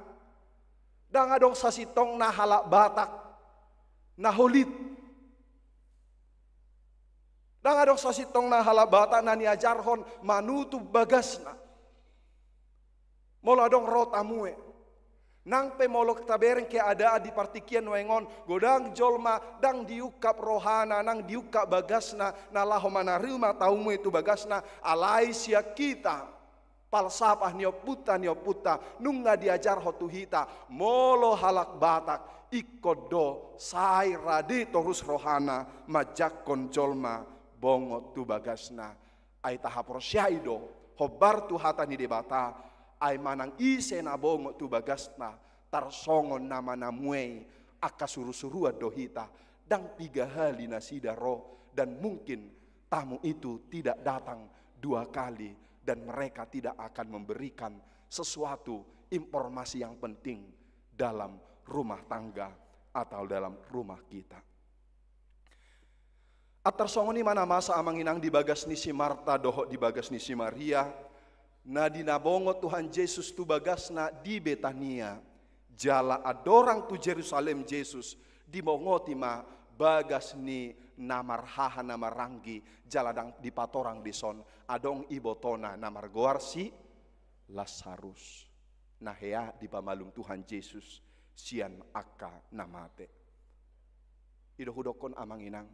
ndang adong sasintongna halak Batak na holit. Ndang adong sasintongna halak Batak na niajarhon manutup bagasna molo adong ro tamue. Nang pe molo tabereng keadaan di partingkian nuaeng on, godang jolma ndang diungkap rohana, ndang diungkap bagasna na laho manarima tamue tu bagasna, alai sian hita palsapah ni ompunta ni ompunta, nunga diajarhon tu hita, molo halak Batak, ingkon do sai rade torus rohana manjangkon jolma bongot tu bagasna. Ai tahaporseai do, hombar tu hata ni Debata, ai manang ise na bongot tu bagasna, tarsongon na manamuei Angka suru-suruan do hita, ndang piga hali nasida ro, dan mungkin tamu itu tidak datang dua kali, dan mereka tidak akan memberikan sesuatu informasi yang penting dalam rumah tangga atau dalam rumah kita. Antar songon i ma na masa, amang inang, di bagas ni si Marta dohot di bagas ni si Maria, na di na bongot Tuhan Jesus tu bagasna di Betania, jala andorang tu Jerusalem Jesus, dibongoti ma bagas ni na marhaha na maranggi, jala ndang dipatorang dison, adong ibotona na margoar si Lasarus, na hea dipamalum Tuhan Jesus sian angka na mate. I do hudokkon, amang inang,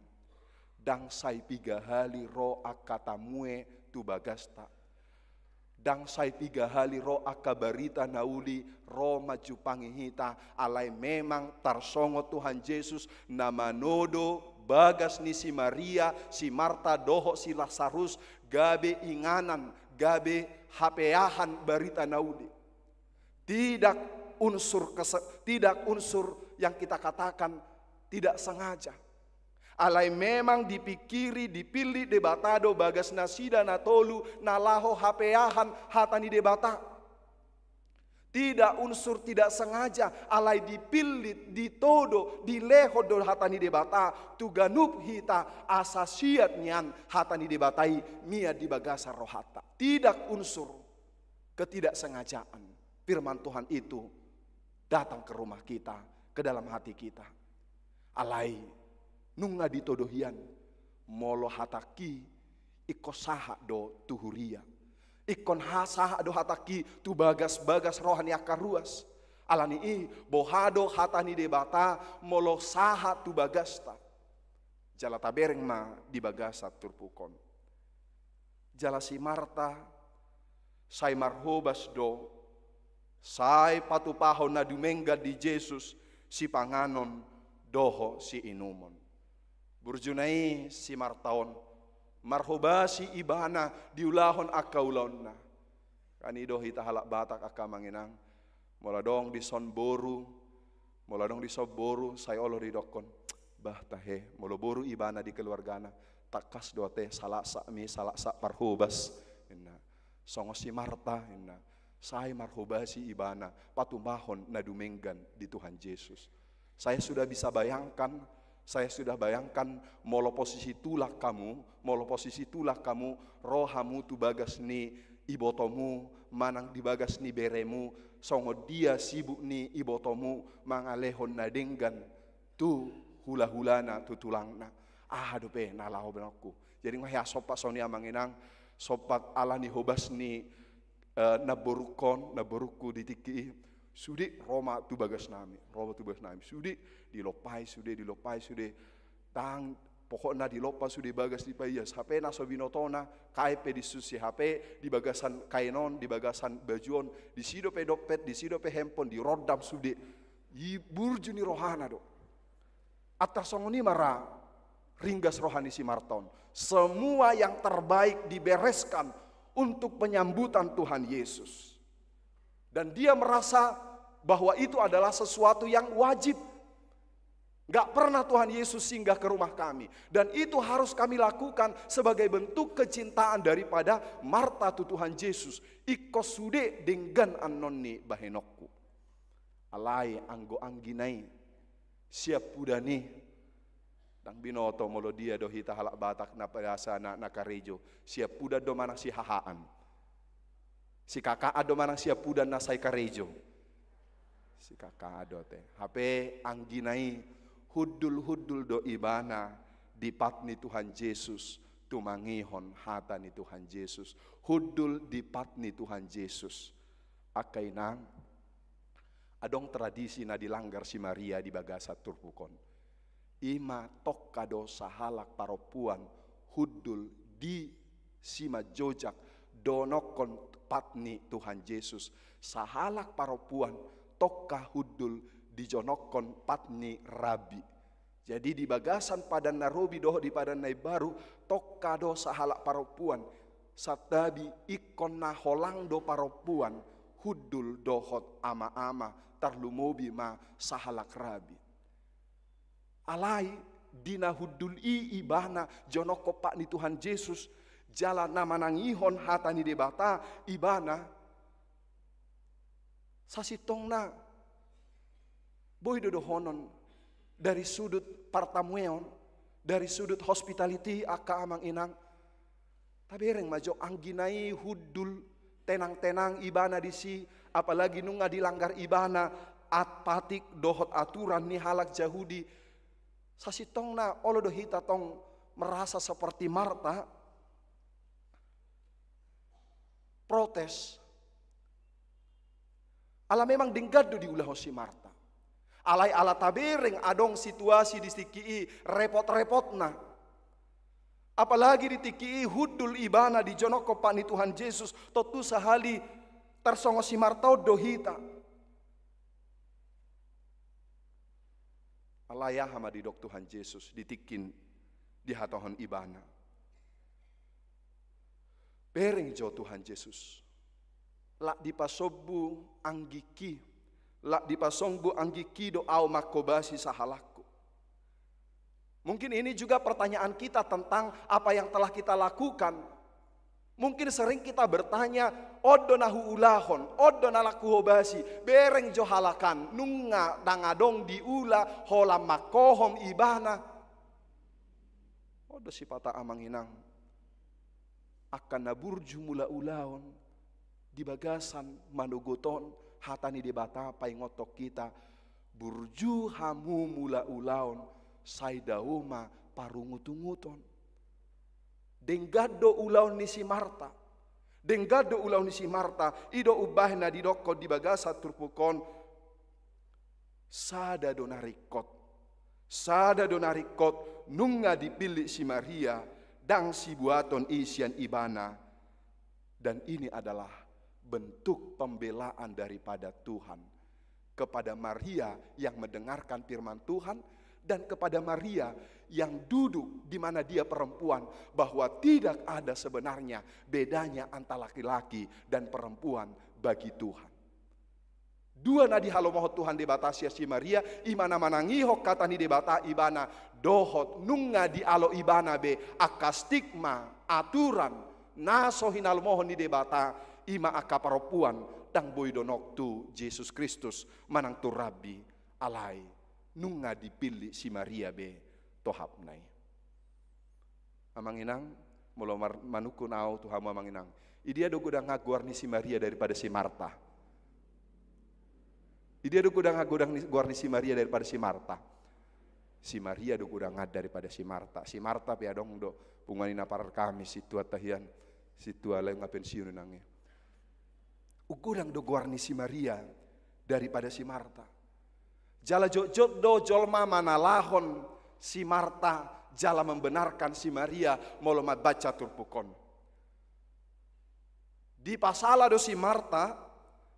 ndang sai piga hali ro angka tamue tu bagasta. Ndang sai piga hali ro angka barita na uli ro manjumpangi hita, alai memang tarsongon Tuhan Jesus na manodo bagas ni si Maria, si Marta dohot si Lasarus, gabe inganan, gabe hapeahan barita na uli. Tidak unsur kese-, tidak unsur yang kita katakan tidak sengaja. Alai memang dipikiri, dipillit Debata do bagas nasida na tolu na laho hapeahan hata ni Debata. Tidak unsur tidak sengaja, alai dipillit, ditodo, dilehon do hata ni Debata tu ganup hita, asa siat nian hata ni Debata i mian di bagasan rohanta. Tidak unsur ketidaksengajaan firman Tuhan itu datang ke rumah kita, ke dalam hati kita. Alai, nunga ditodo hian, molo hatangki ingkon sahat do tu huria. Ingkon ha-, sahat do hatangki tu bagas-bagas roha ni angka ruas. Alani i, boha do hata ni Debata molo sahat tu bagasta. Jala tabereng ma di bagasan turpuk on. Jala si Marta sai marhobas do, sai patupahon na dumenggan di Jesus sipanganon dohot siinumon. Burjuna i si Marta on, marhobasi ibana diulahon angka ulaonna. Kan i do hita halak Batak, angka amang inang, molo adong dison boru, molo adong dison boru, sai olo didokkon, bah tahe, molo boru ibana di keluargana, tangkas do ate, salaksak mi, salaksak parhobas, ninna. Songon si Marta, ninna, sai marhobasi ibana patupahon na dumenggan di Tuhan Jesus. Saya sudah bisa bayangkan, saya sudah bayangkan, molo posisi tulang hamu, molo posisi tulang hamu, ro hamu tu bagas ni ibotomu, manang di bagas ni beremu, songon dia sibuk ni ibotomu mangalehon na denggan tu hula-hulana, tu tulangna. Aha dope na laho bahenonku. Jadi nga hea sompat songon i, amang inang, sompat ala ni hobas ni eh, namborungkon, namborungku di tingki i, sude ro ma tu bagasnami, ro ma tu bagasnami. Sude dilompai, sude dilompai, sude, ndang, pokokna dilompa sude bagas, dipaias. Hape na so binotona, kain pe disusi, hape di bagasan kain on, di bagasan baju on, disi dope dompet, disi dope handphone, dirondam sude. I burju ni rohana do. Antar songon i ma ra ringgas roha ni si Marta on. Semua yang terbaik dibereskan untuk penyambutan Tuhan Yesus. Dan dia merasa bahwa itu adalah sesuatu yang wajib. Nggak pernah Tuhan Yesus singgah ke rumah kami. Dan itu harus kami lakukan sebagai bentuk kecintaan daripada Marta tu Tuhan Yesus. Ingkon sude denggan annon ni bahenonku. Alai anggo anggina i, siampudan i, ndang binoto molo dia do hita halak Batak na biasa na, na karejo. Siampudan do manang sihahaan? Sikakaan do manang siampudan na sai karejo? Sikakaan do ate. Hape anggina i, hundul-hundul do ibana di pat ni Tuhan Jesus, tumangihon hata ni Tuhan Jesus. Hundul di pat ni Tuhan Jesus. Angka inang, adong tradisi na dilanggar si Maria di bagasan turpuk on. I ma tongka do sahalak parompuan hundul di simanjojak dohonon pat ni Tuhan Jesus. Sahalak parompuan tongka hundul dijonokhon pat ni Rabbi. Jadi di bagasan Padan na Robi dohot di Padan na Imbaru, tongka do sahalak parompuan, santabi ingkon na holang do parompuan hundul dohot ama-ama, tarlumobi ma sahalak rabi. Alai di na hundul i ibana jonokkon pat ni Tuhan Jesus, jala na manangihon hata ni Debata ibana. Sasintongna boi do dohonon dari sudut partamueon, dari sudut hospitality, angka amang inang. Tabereng ma jo, anggiat i hundul tenang-tenang ibana disi, apalagi nunga dilanggar ibana at-, patik dohot aturan ni halak Jahudi. Sasintongna olo do hita tong merasa seperti Marta, protes. Ala memang denggan do diulahon si Marta. Alai ala tabereng adong situasi di tingki i repot-repotna. Apalagi di tingki i hundul ibana dijonokkon pat ni Tuhan Jesus, tontu sahali tarsongon si Marta on do hita. Alai aha ma didok Tuhan Jesus di tingki i dihatahon ibana? Bereng jo Tuhan Jesus. Lak dipasombu anggingki, lak dipasombu anggingki do ahu manghobasi sahalakku. Mungkin ini juga pertanyaan kita tentang apa yang telah kita lakukan. Mungkin sering kita bertanya, on do na huulahon, on do na lak huhobasi, bereng jo halak an, nunga ndang adong diula holan mangkohom ibana. On do sipata amang inang, angka na burju mulaulaon di bagasan manogot on, hata ni Debata paingothon hita, burju hamu mulaulaon, sai dao ma parungutunguton. Denggan do ulaon ni si Marta. Denggan do ulaon ni si Marta, i do umbahen na didokkon di bagasan turpuk on, sada do na ringkot. Sada do na ringkot, nunga dipillit si Maria, ndang sibuaton i sian ibana. Dan ini adalah bentuk pembelaan daripada Tuhan kepada Maria yang mendengarkan firman Tuhan, dan kepada Maria yang duduk di mana dia perempuan, bahwa tidak ada sebenarnya bedanya antara laki-laki dan perempuan bagi Tuhan. Dua na dihalomohon Tuhan Debata sian si Maria, i ma na manangihon hata ni Debata ibana, dohot nunga dialo ibana be angka stigma, aturan, na so hinalomohon ni Debata, i ma angka parompuan, ndang boi donok tu Jesus Kristus manang tu Rabbi, alai nunga dipillit si Maria be tohapna i. Amang inang, molo mar-, manungkun ahu tu hamu amang inang, idia do godangan goar ni si Maria daripada si Marta? Idia do godangan, godangan ni, goar ni si Maria daripada si Marta? Si Maria do godangan daripada si Marta. Si Marta pe adong do punguan ni na parkamis, sintua tahian, sintua lae nga pensiun nang i. Godang do goar ni si Maria daripada si Marta. Jala jotjot do jolma manalahon si Marta jala membenarkan si Maria molo mambaca turpuk on. Dipasala do si Marta,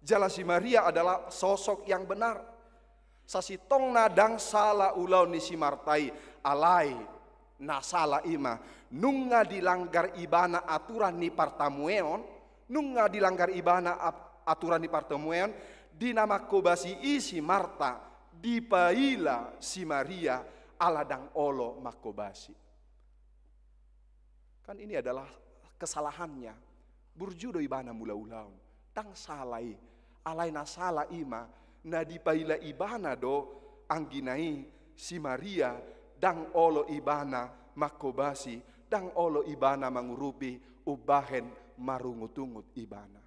jala si Maria adalah sosok yang benar. Sasintongna ndang sala ulaon ni si Marta i, alai na sala i ma nunga dilanggar ibana aturan ni partamueon, nunga dilanggar ibana ap-, aturan ni partamueon, di na manghobasi i si Marta, dipaila si Maria ala ndang olo manghobasi. Kan ini adalah kesalahannya. Burju do ibana mulaulaon. Ndang sala i. Alai na sala i ma na dipaila ibana do anggina i si Maria, ndang olo ibana manghobasi, ndang olo ibana mangurupi, umbahen marungutungut ibana.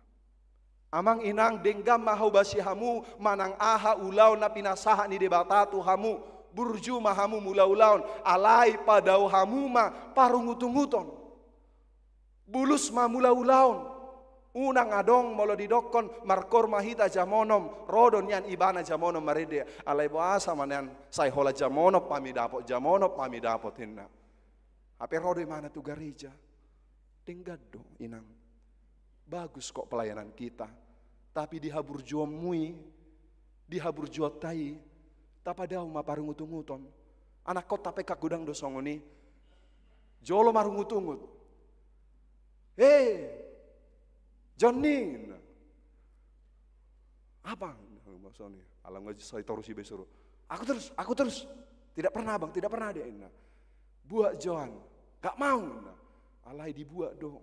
Amang inang, denggan ma hobasi hamu manang aha ulaon na pinasahat ni Debata tu hamu, burju ma hamu mulaulaon, alai padao hamu ma parungutunguton. Bulus ma mulaulaon. Unang adong molo didokkon markoor ma hita jamonom, ro do nian ibana jamonom marende, alai boasa ma nian sai holan jamonom hami dapot, jamonom hami dapot, ninna. Hape ro do ibana tu gareja. Denggan do inang. Bagus kok pelayanan kita. Tapi di haburjuonmu i, di haburjuonta i, tapadao ma parungutunguton. Anakkon pe angka godang do songon i. Jolo marungutungut. He, Jonni. Apa? Maksudnya, alam ngaji sai torus iba suru. Aku terus, aku terus. Tidak pernah, Bang, tidak pernah dia, inna. Buat, Johan. Gak mau, inna. Alai dibuat do.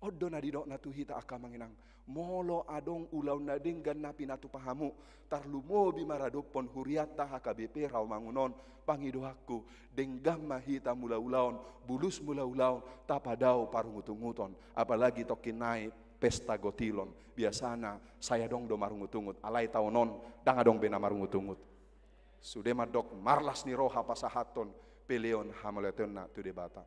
On do na didokna tu hita angka amang inang. Molo adong ulaon na denggan na pinatupa hamu, tarlumobi maradophon hurianta H K B P Rawamangun on, pangidoanku, denggan ma hita mangula ulaon, bulus mangula ulaon, tapadao parungutunguton, apalagi tongkin nai pesta gotilon. Biasana sai adong do marungutungut, alai taon on ndang adong be na marungutungut. Sude mandok marlas ni roha pasahathon peleon hamauliateonna tu Debata.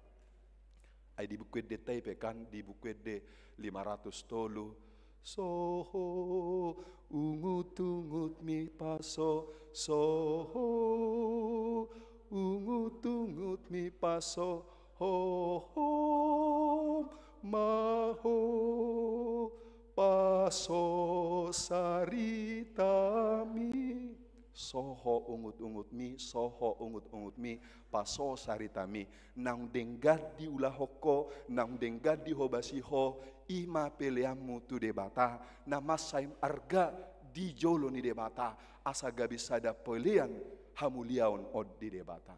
Ai di Buku Ende ta i pe kan, di Buku Ende lima ratus tolu. Soho ungutungutmi paso, soho ungutungutmi paso, hohom ma ho paso saritami. Soho ungutungutmi, soho ungutungutmi, paso saritami. Naung denggan diulahon ho, naung denggan dihobasi ho, i ma peleanmu tu Debata, na mansai arga di jolo ni Debata, asa gabe sada pelean hamuliaon on di Debata.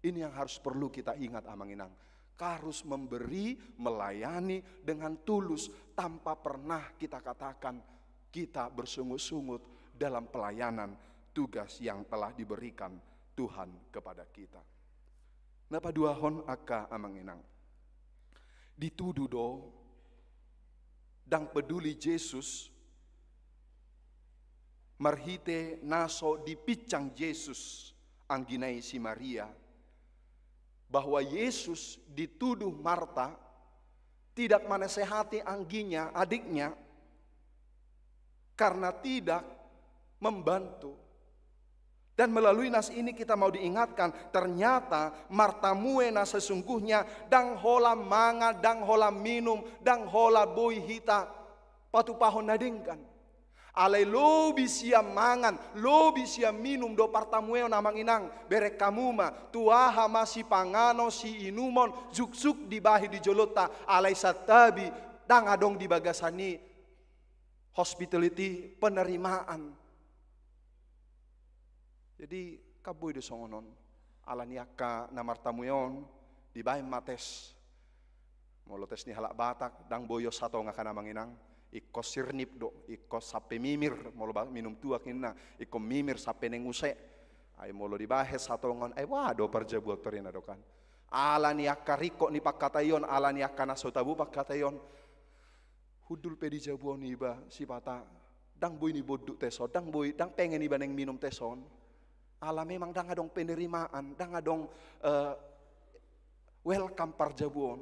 Ini yang harus perlu kita ingat, amang inang. Harus memberi, melayani dengan tulus, tanpa pernah kita katakan kita bersungut-sungut dalam pelayanan tugas yang telah diberikan Tuhan kepada kita. Na paduahon, angka amang inang, ditudu do, ndang peduli Jesus, marhite na so dipinsang Jesus anggina i si Maria, bahwa Yesus dituduh Marta tidak menasehati angginya, adiknya, karena tidak membantu. Dan melalui nas ini kita mau diingatkan, ternyata Marta mue na sesungguhnya ndang holan mangan, ndang holan minum, ndang holan boi hita patupahon na denggan. Alai lobi sian mangan, lobi sian minum do partamueon, amang inang, bereng hamu ma, tu aha ma sipanganon, siinumon, juksuk dibahen di jolonta, alai santabi ndang adong di bagasan i hospitality, penerimaan. Jadi, kan boi do songon on. Ala ni angka na martamueon, dibahen ma tes. Molo tes ni halak Batak, ndang boi on satonga, kan, amang inang. Ingkon sirnip do, ingkon sampe mimir, molo ba-, minum tuak ninna, ingkon mimir sampe naeng use. Ai molo dibahen satonga on, ai boha do parjabuon torina do, kan. Ala ni angka ringkot ni pangkataion, ala ni angka na so tabo pangkataion. Hundul pe di jabu on iba sipata, ndang boi ni bondut tes on, ndang boi, ndang pengen iba naeng minum tes on. Ala memang ndang adong penerimaan, ndang adong, eh, welcome parjabu on.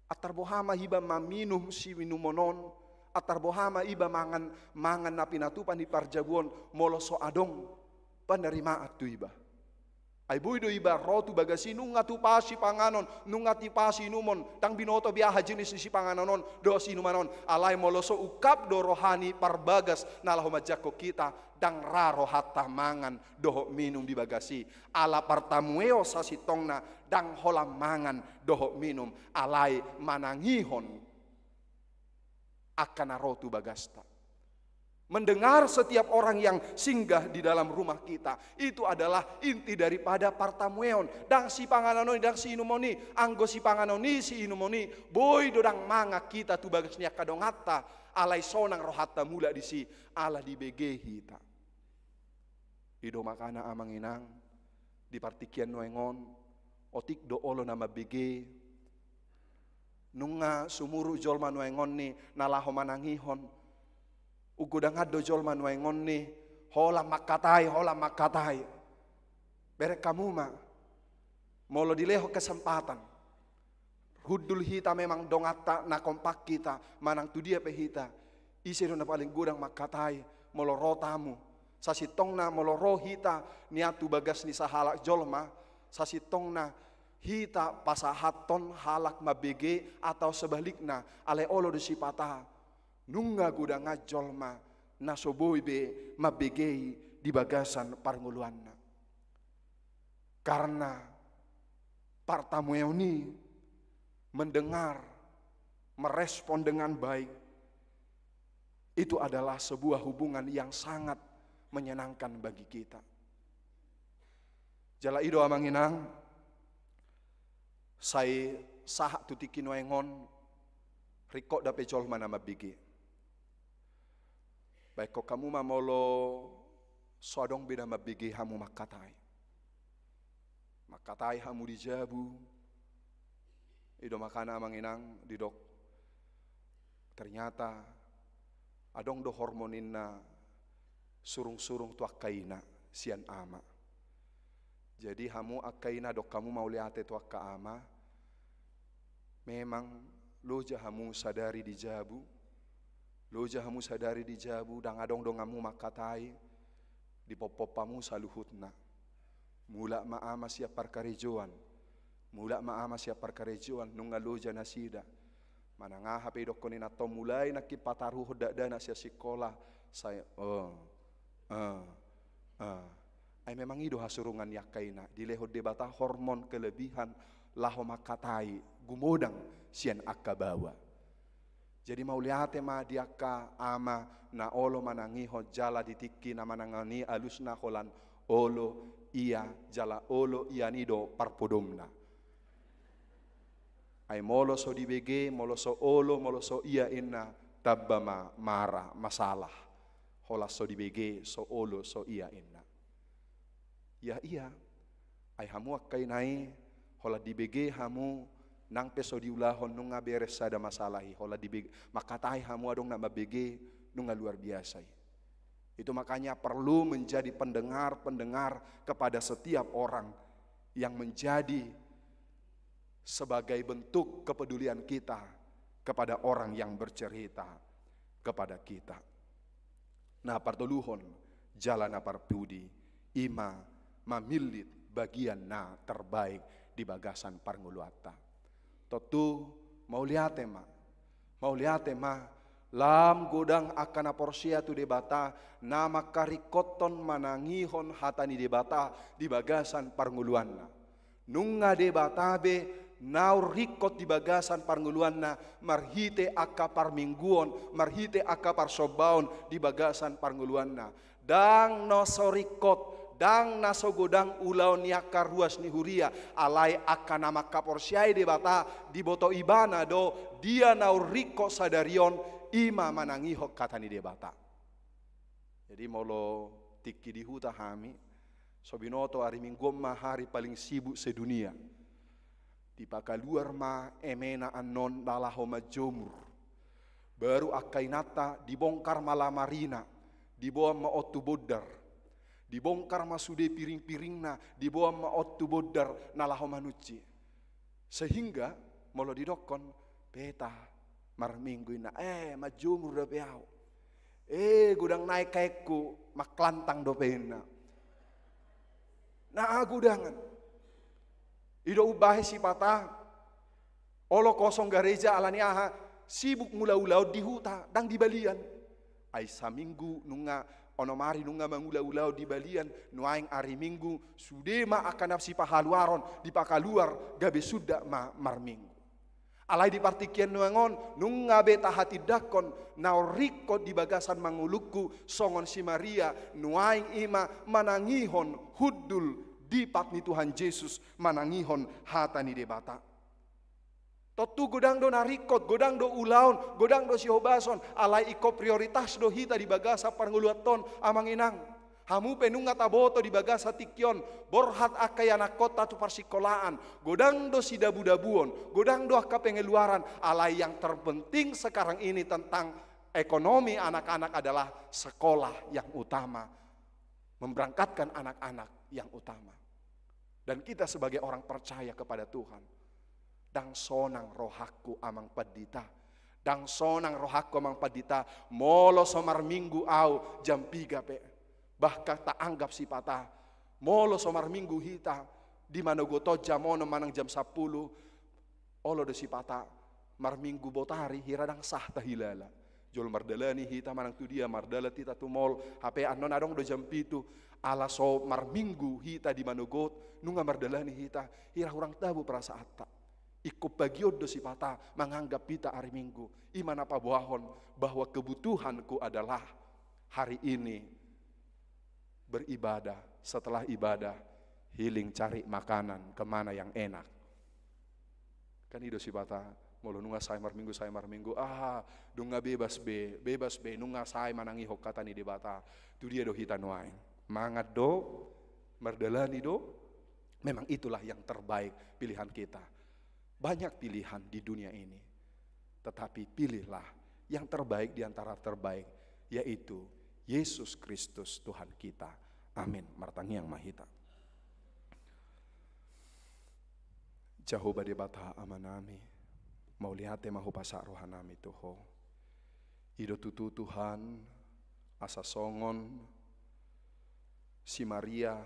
Antar boha ma iba maminum siinumon on, antar boha ma iba mangan, mangan na pinatupa ni parjabu on, molo so adong penerimaan tu iba. Ai boi do iba ro tu bagas i, nunga tupa sipanganon, nunga tupa siinumon, ndang binoto be aha jenis ni sipanganon on dohot siinumon on. Alai molo so ungkap do roha ni parbagas na laho manjangkon hita, ndang ra rohanta mangan dohot minum di bagas i. Ala partamueon sasintongna ndang holan mangan dohot minum, alai manangihon angka na ro tu bagasta. Mendengar setiap orang yang singgah di dalam rumah kita. Itu adalah inti daripada partamueon. Ndang sipanganon i, ndang siinumon i, anggo sipanganon i, siinumon i, boi do ndang mangan hita tu bagas ni angka donganta, alai sonang rohanta mulak disi, ala dibege hita. I do makana, amang inang, di partingkian nuaeng on, otik do olo na mambege. Nunga sumurut jolma nuaeng on ni na laho manangihon. Unggodangan do jolma nuaeng on ni holan mangkatai, holan mangkatai. Bereng hamu ma, molo dilehon kesempatan, hundul hita memang donganta na kompak hita, manang tu dia pe hita, ise do na paling godang mangkatai molo ro tamu? Sasintongna molo ro hita nian tu bagas ni sahalak jolma, sasintongna hita pasahathon halak mambege atau sebalikna, alai olo do sipata nunga godangan jolma na so boi be mambege i di bagasan parngoluanna. Karena partamueon i, mendengar, merespon dengan baik, itu adalah sebuah hubungan yang sangat menyenangkan bagi kita. Jala i do amang inang, sai sahat tu tingki nuaeng on, ringkot dope jolma na mambege. Baen hamu ma molo so adong be na mambege hamu mangkatai. Mangkatai hamu di jabu, i do makana amang inang didok, ternyata adong do hormon i na surung-surung tu angka ina sian ama. Jadi hamu angka ina, dok hamu mauliate tu angka ama, memang loja hamu sadari di jabu, loja hamu sadari di jabu, ndang adong donganmu mangkatai, dipompom hamu saluhutna. Mulak ma ama sian parkarejoan, mulak ma ama sian parkarejoan, nunga loja nasida. Manang aha pe idokkon inanta on, mulai nangkin pataruhon dakdanak sian sikola, sai, eh, eh, eh. Ai memang i do hasurungan ni angka ina, dilehon Debata hormon kelebihan laho mangkatai, gumodang sian angka baoa. Jadi mauliate ma di angka ama na olo manangihon jala di tingki na manangihon i alusna holan olo ia, jala olo ia ni do parpodomna. Ai molo so dibege, molo so olo, molo so ia inna, tamba ma mara, masalah. Holan so dibege, so olo, so ia inna. Ia, ia. Ai hamu angka ina i, holan dibege hamu, nang pe so diulahon, nunga beres sada masalah i, holan dibege, mangkatai hamu adong na mambege, nunga luar biasa i. Itu makanya perlu menjadi pendengar-pendengar kepada setiap orang yang menjadi sebagai bentuk kepedulian kita kepada orang yang bercerita kepada kita. Na partoluhon, jala na parpudi, i ma mamillit bagian na terbaik di bagasan parngoluanta. Tontu mauliate ma, mauliate ma, lam godang angka na porsea tu Debata, na mangkaringkothon manangihon hata ni Debata di bagasan parngoluanna. Nunga Debata be naung ringkot di bagasan parngoluanna, marhite angka parmingguon, marhite angka parsombaon di bagasan parngoluanna. Ndang na so ringkot, ndang na so godang ulaon ni angka ruas ni huria, alai angka na mangkaporseai Debata, diboto ibana do, dia naung ringkot sadari on, i ma manangihon hata ni Debata. Jadi molo tingki di huta hami, so binoto ari Minggu on ma hari paling sibuk sedunia. Dipakaluar ma emena annon na laho manjomur. Baru angka inanta dibongkar ma lamarina, diboan ma on tu bondar. Dibongkar ma sude piring-piringna, diboan ma on tu bondar na laho manunsi. Sehingga molo didokkon, "Beta, marminggu," inna, "eh, manjomur dope au. Eh, godang naeng aekku, mangklantang dope," inna. Na godangan. I do umbahen sipata, olo kosong gareja ala ni aha, sibuk mangula ulaon di huta, ndang di balian. Ai saminggu nunga, onom ari nunga mangula ulaon di balian, nuaeng ari Minggu, sude ma angka na sipahaluaron, dipakaluar, gabe sundat ma marminggu. Alai di partingkian nuaeng on, nunga be tahatindangkon, naung ringkot di bagasan mangulungku, songon si Maria, nuaeng i ma manangihon hundul dipat ni Tuhan Jesus, manangihon hata ni Debata. Tontu godang do na ringkot, godang do ulaon, godang do sihobason, alai ingkon prioritas do hita di bagasan parngoluanta on, amang inang. Hamu pe nunga taboto di bagasan tingki on, borhat angka ianakkonta tu parsikolaan, godang do sidabudabuon, godang do angka pengeluaran, alai yang terpenting sekarang ini tentang ekonomi anak-anak adalah sekolah yang utama, memberangkatkan anak-anak yang utama. Dan kita sebagai orang percaya kepada Tuhan, ndang sonang rohangku amang pandita, ndang sonang rohangku amang pandita, molo so marminggu au jam piga pe, bahkan taanggap sipata, molo so marminggu hita, di manogot on jam onom manang jam sampulu, olo do sipata, marminggu botari, hira ndang sah tahilala. Jolo mardalani hita manang tu dia, mardalan hita tu mall, hape annon adong do jam pitu, ala so marminggu hita di manogot, nunga mardalani hita, hira hurang tabo perasaanta. Ingkon bagion do sipata, manganggap hita ari Minggu, i ma na paboahon bahwa kebutuhanku adalah hari ini beribadah, setelah ibadah, Healing, cari makanan kemana yang enak. Kan i do sipata, molo nunga sae marminggu, sae marminggu, ah, nunga bebas be, bebas be, nunga sae manangihon hata ni Debata. Tu dia do hita nuaeng? Mangan do, mardalani do. Memang itulah yang terbaik pilihan kita. Banyak pilihan di dunia ini. Tetapi pilihlah yang terbaik di antara terbaik, yaitu Yesus Kristus Tuhan kita. Amin. Martangiang ma hita. Jahowa Debata Amanami, mauliate ma hupasahat rohanami tu Ho. I do tutu Tuhan, asa songon si Maria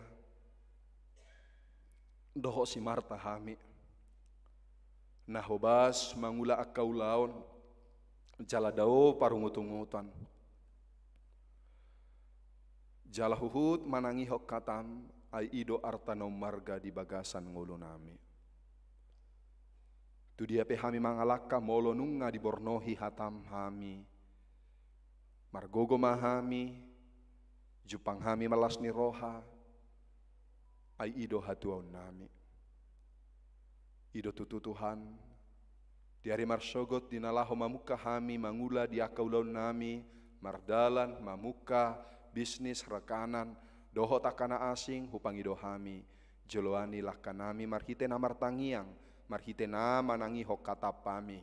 dohot si Marta hami, na hobas mangula angka ulaon, jala dao parungutungutan, jala huhut manangihon hatam, ai i do arta na ummarga di bagasan ngolunami. Tu dia pe hami mangalangka molo nunga dibornohi hatam hami, margogo ma hami, jumpang hami ma las ni roha, ai i do hatuaonnami. I do tutu Tuhan, di ari marsogot di na laho mamungka hami mangula di angka ulaonnami, mardalan, mamungka, bisnis, rekanan, dohot angka na asing, hupangido hami, joloani langkanami marhite na martangiang, marhite na manangihon hatam hami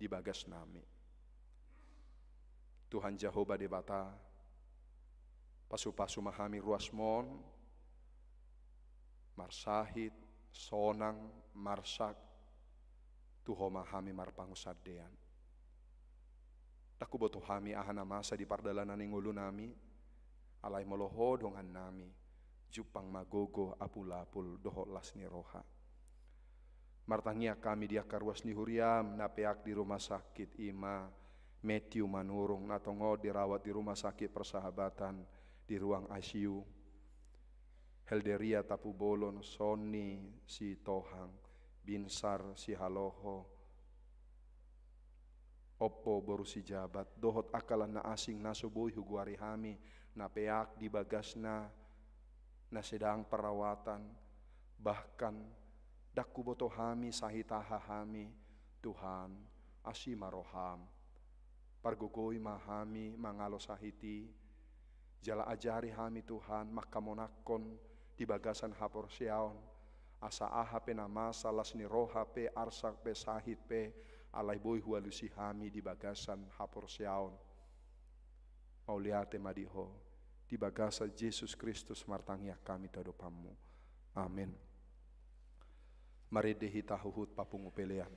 di bagasnami. Tuhan Jahowa Debata, pasupasu ma hami ruasmon, marsahit, sonang, marsak, tu Ho ma hami marpangunsandean. Ndang huboto hami aha na masa di pardalanan ni ngolunami, alai molo Ho dongannami, jumpang ma gogo, apulapul dohot las ni roha. Martangiang hami di angka ruas ni huriam na peak di rumah sakit, i ma Matthew Manurung, na tongon dirawat di Rumah Sakit Persahabatan di ruang I C U. Helderia Tapubolon, Sonni Sitohang, Binsar Sihaloho, Ompu boru Sijabat, dohot angka na asing na so boi hugoari hami, na peak di bagasna, na sedang perawatan, bahkan ndang huboto hami sahit aha hami, Tuhan, asi ma roham. Pargogoi ma hami mangalo sahit i, jala ajari hami Tuhan mangkamonangkon di bagasan haporseaon, asa aha pe na masa, las ni roha pe, arsak pe, sahit pe, alai boi hualusi hami di bagasan haporseaon. Mauliate ma di Ho, di bagasan Jesus Kristus martangiang hami tu adopanMu. Amen. Marende hita huhut papungu pelean.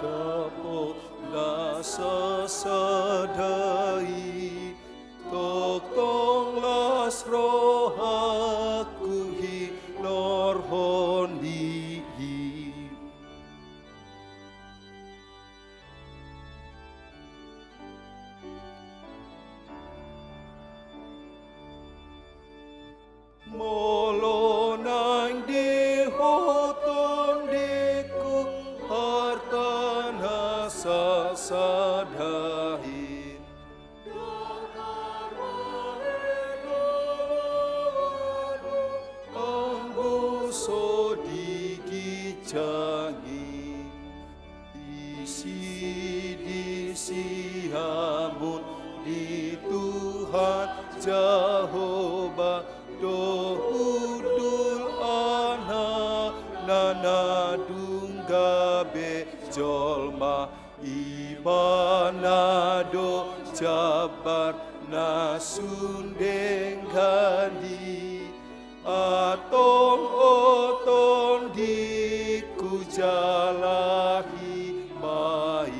Dapot las sasada i, tongtong las rohangku hinorhon i. Molo naeng diihuthon diku harta na sasada i, anggo so diginjangi, disidisi hamu di Tuhan Jahowa do hundul ananan jolma, Ibana do jambar na sun denggan i. Antong, o Tondingku, jala himai.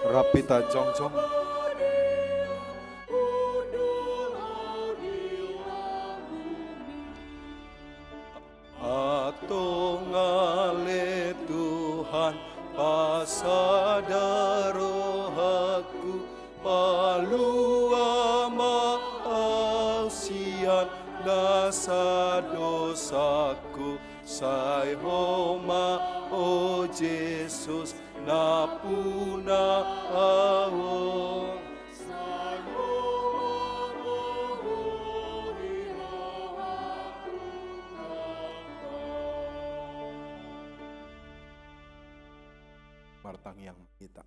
Rap hita jongjong. Antong ale Tuhan, pasada rohangku, palua ma au sian nasa dosangku, sai Ho ma, o Jesus, nampuna au. Martangiang hita.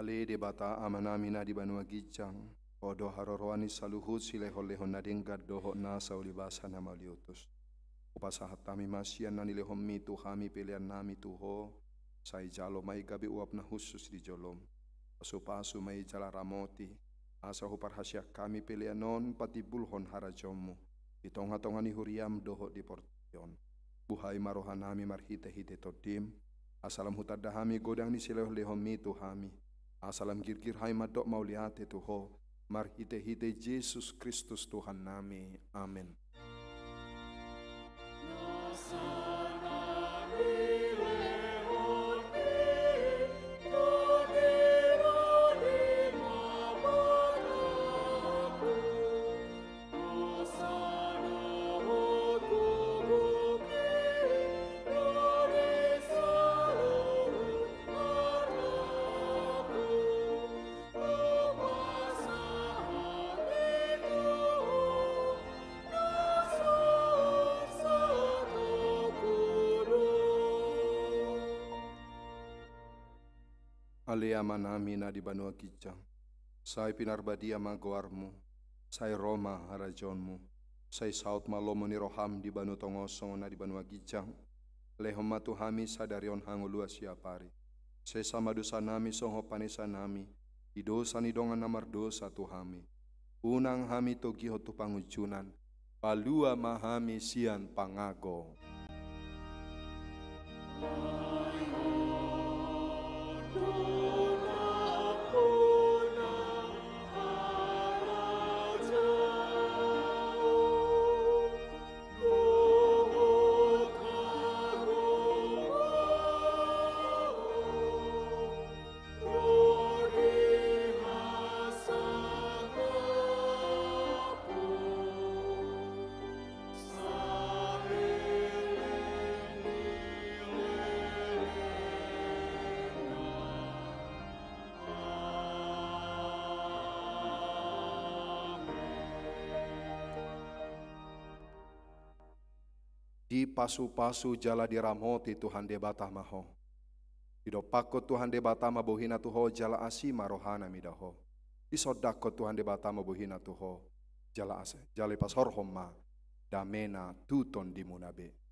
Ale Debata Amanami na di banua ginjang, Ho do haroroan ni saluhut silehonlehon na denggan dohot nasa ulibasa na mauliutus. Hupasahat hami ma sian na nilehonMi tu hami peleannami tu Ho, sai jalo ma i gabe uap na hushus di joloM. Pasupasu ma i jala ramoti, asa huparhaseang hami pelean on patimbulhon harajaonMu di tongatonga ni huriaM dohot di portibi on. Buhai ma rohanami marhitehite TondiM, asa lam hutanda hami godang ni silehonlehonMi tu hami, asa lam girgir hami mandok mauliate tu Ho, marhitehite Jesus Kristus Tuhannami. Amen. Ale Amanami na di banua ginjang, sai pinarbadia ma goarMu, sai ro ma harajaonMu, sai saut ma lomo ni rohaM di banua tonga on songon na di banua ginjang. Lehon ma tu hami sadari on hangoluan siapari. Sesa ma dosanami songon panesanami di dosa ni dongan na mardosa tu hami. Unang hami togihon tu pangunjunan, palua ma hami sian pangago. Dipasupasu jala diramoti Tuhan Debata ma ho. Didompakkon Tuhan Debata ma bohina tu ho jala asi ma rohana mida ho. Disondangkon Tuhan Debata ma bohina tu ho jala asi, jala dipasaorhon ma damena tu tondimuna be.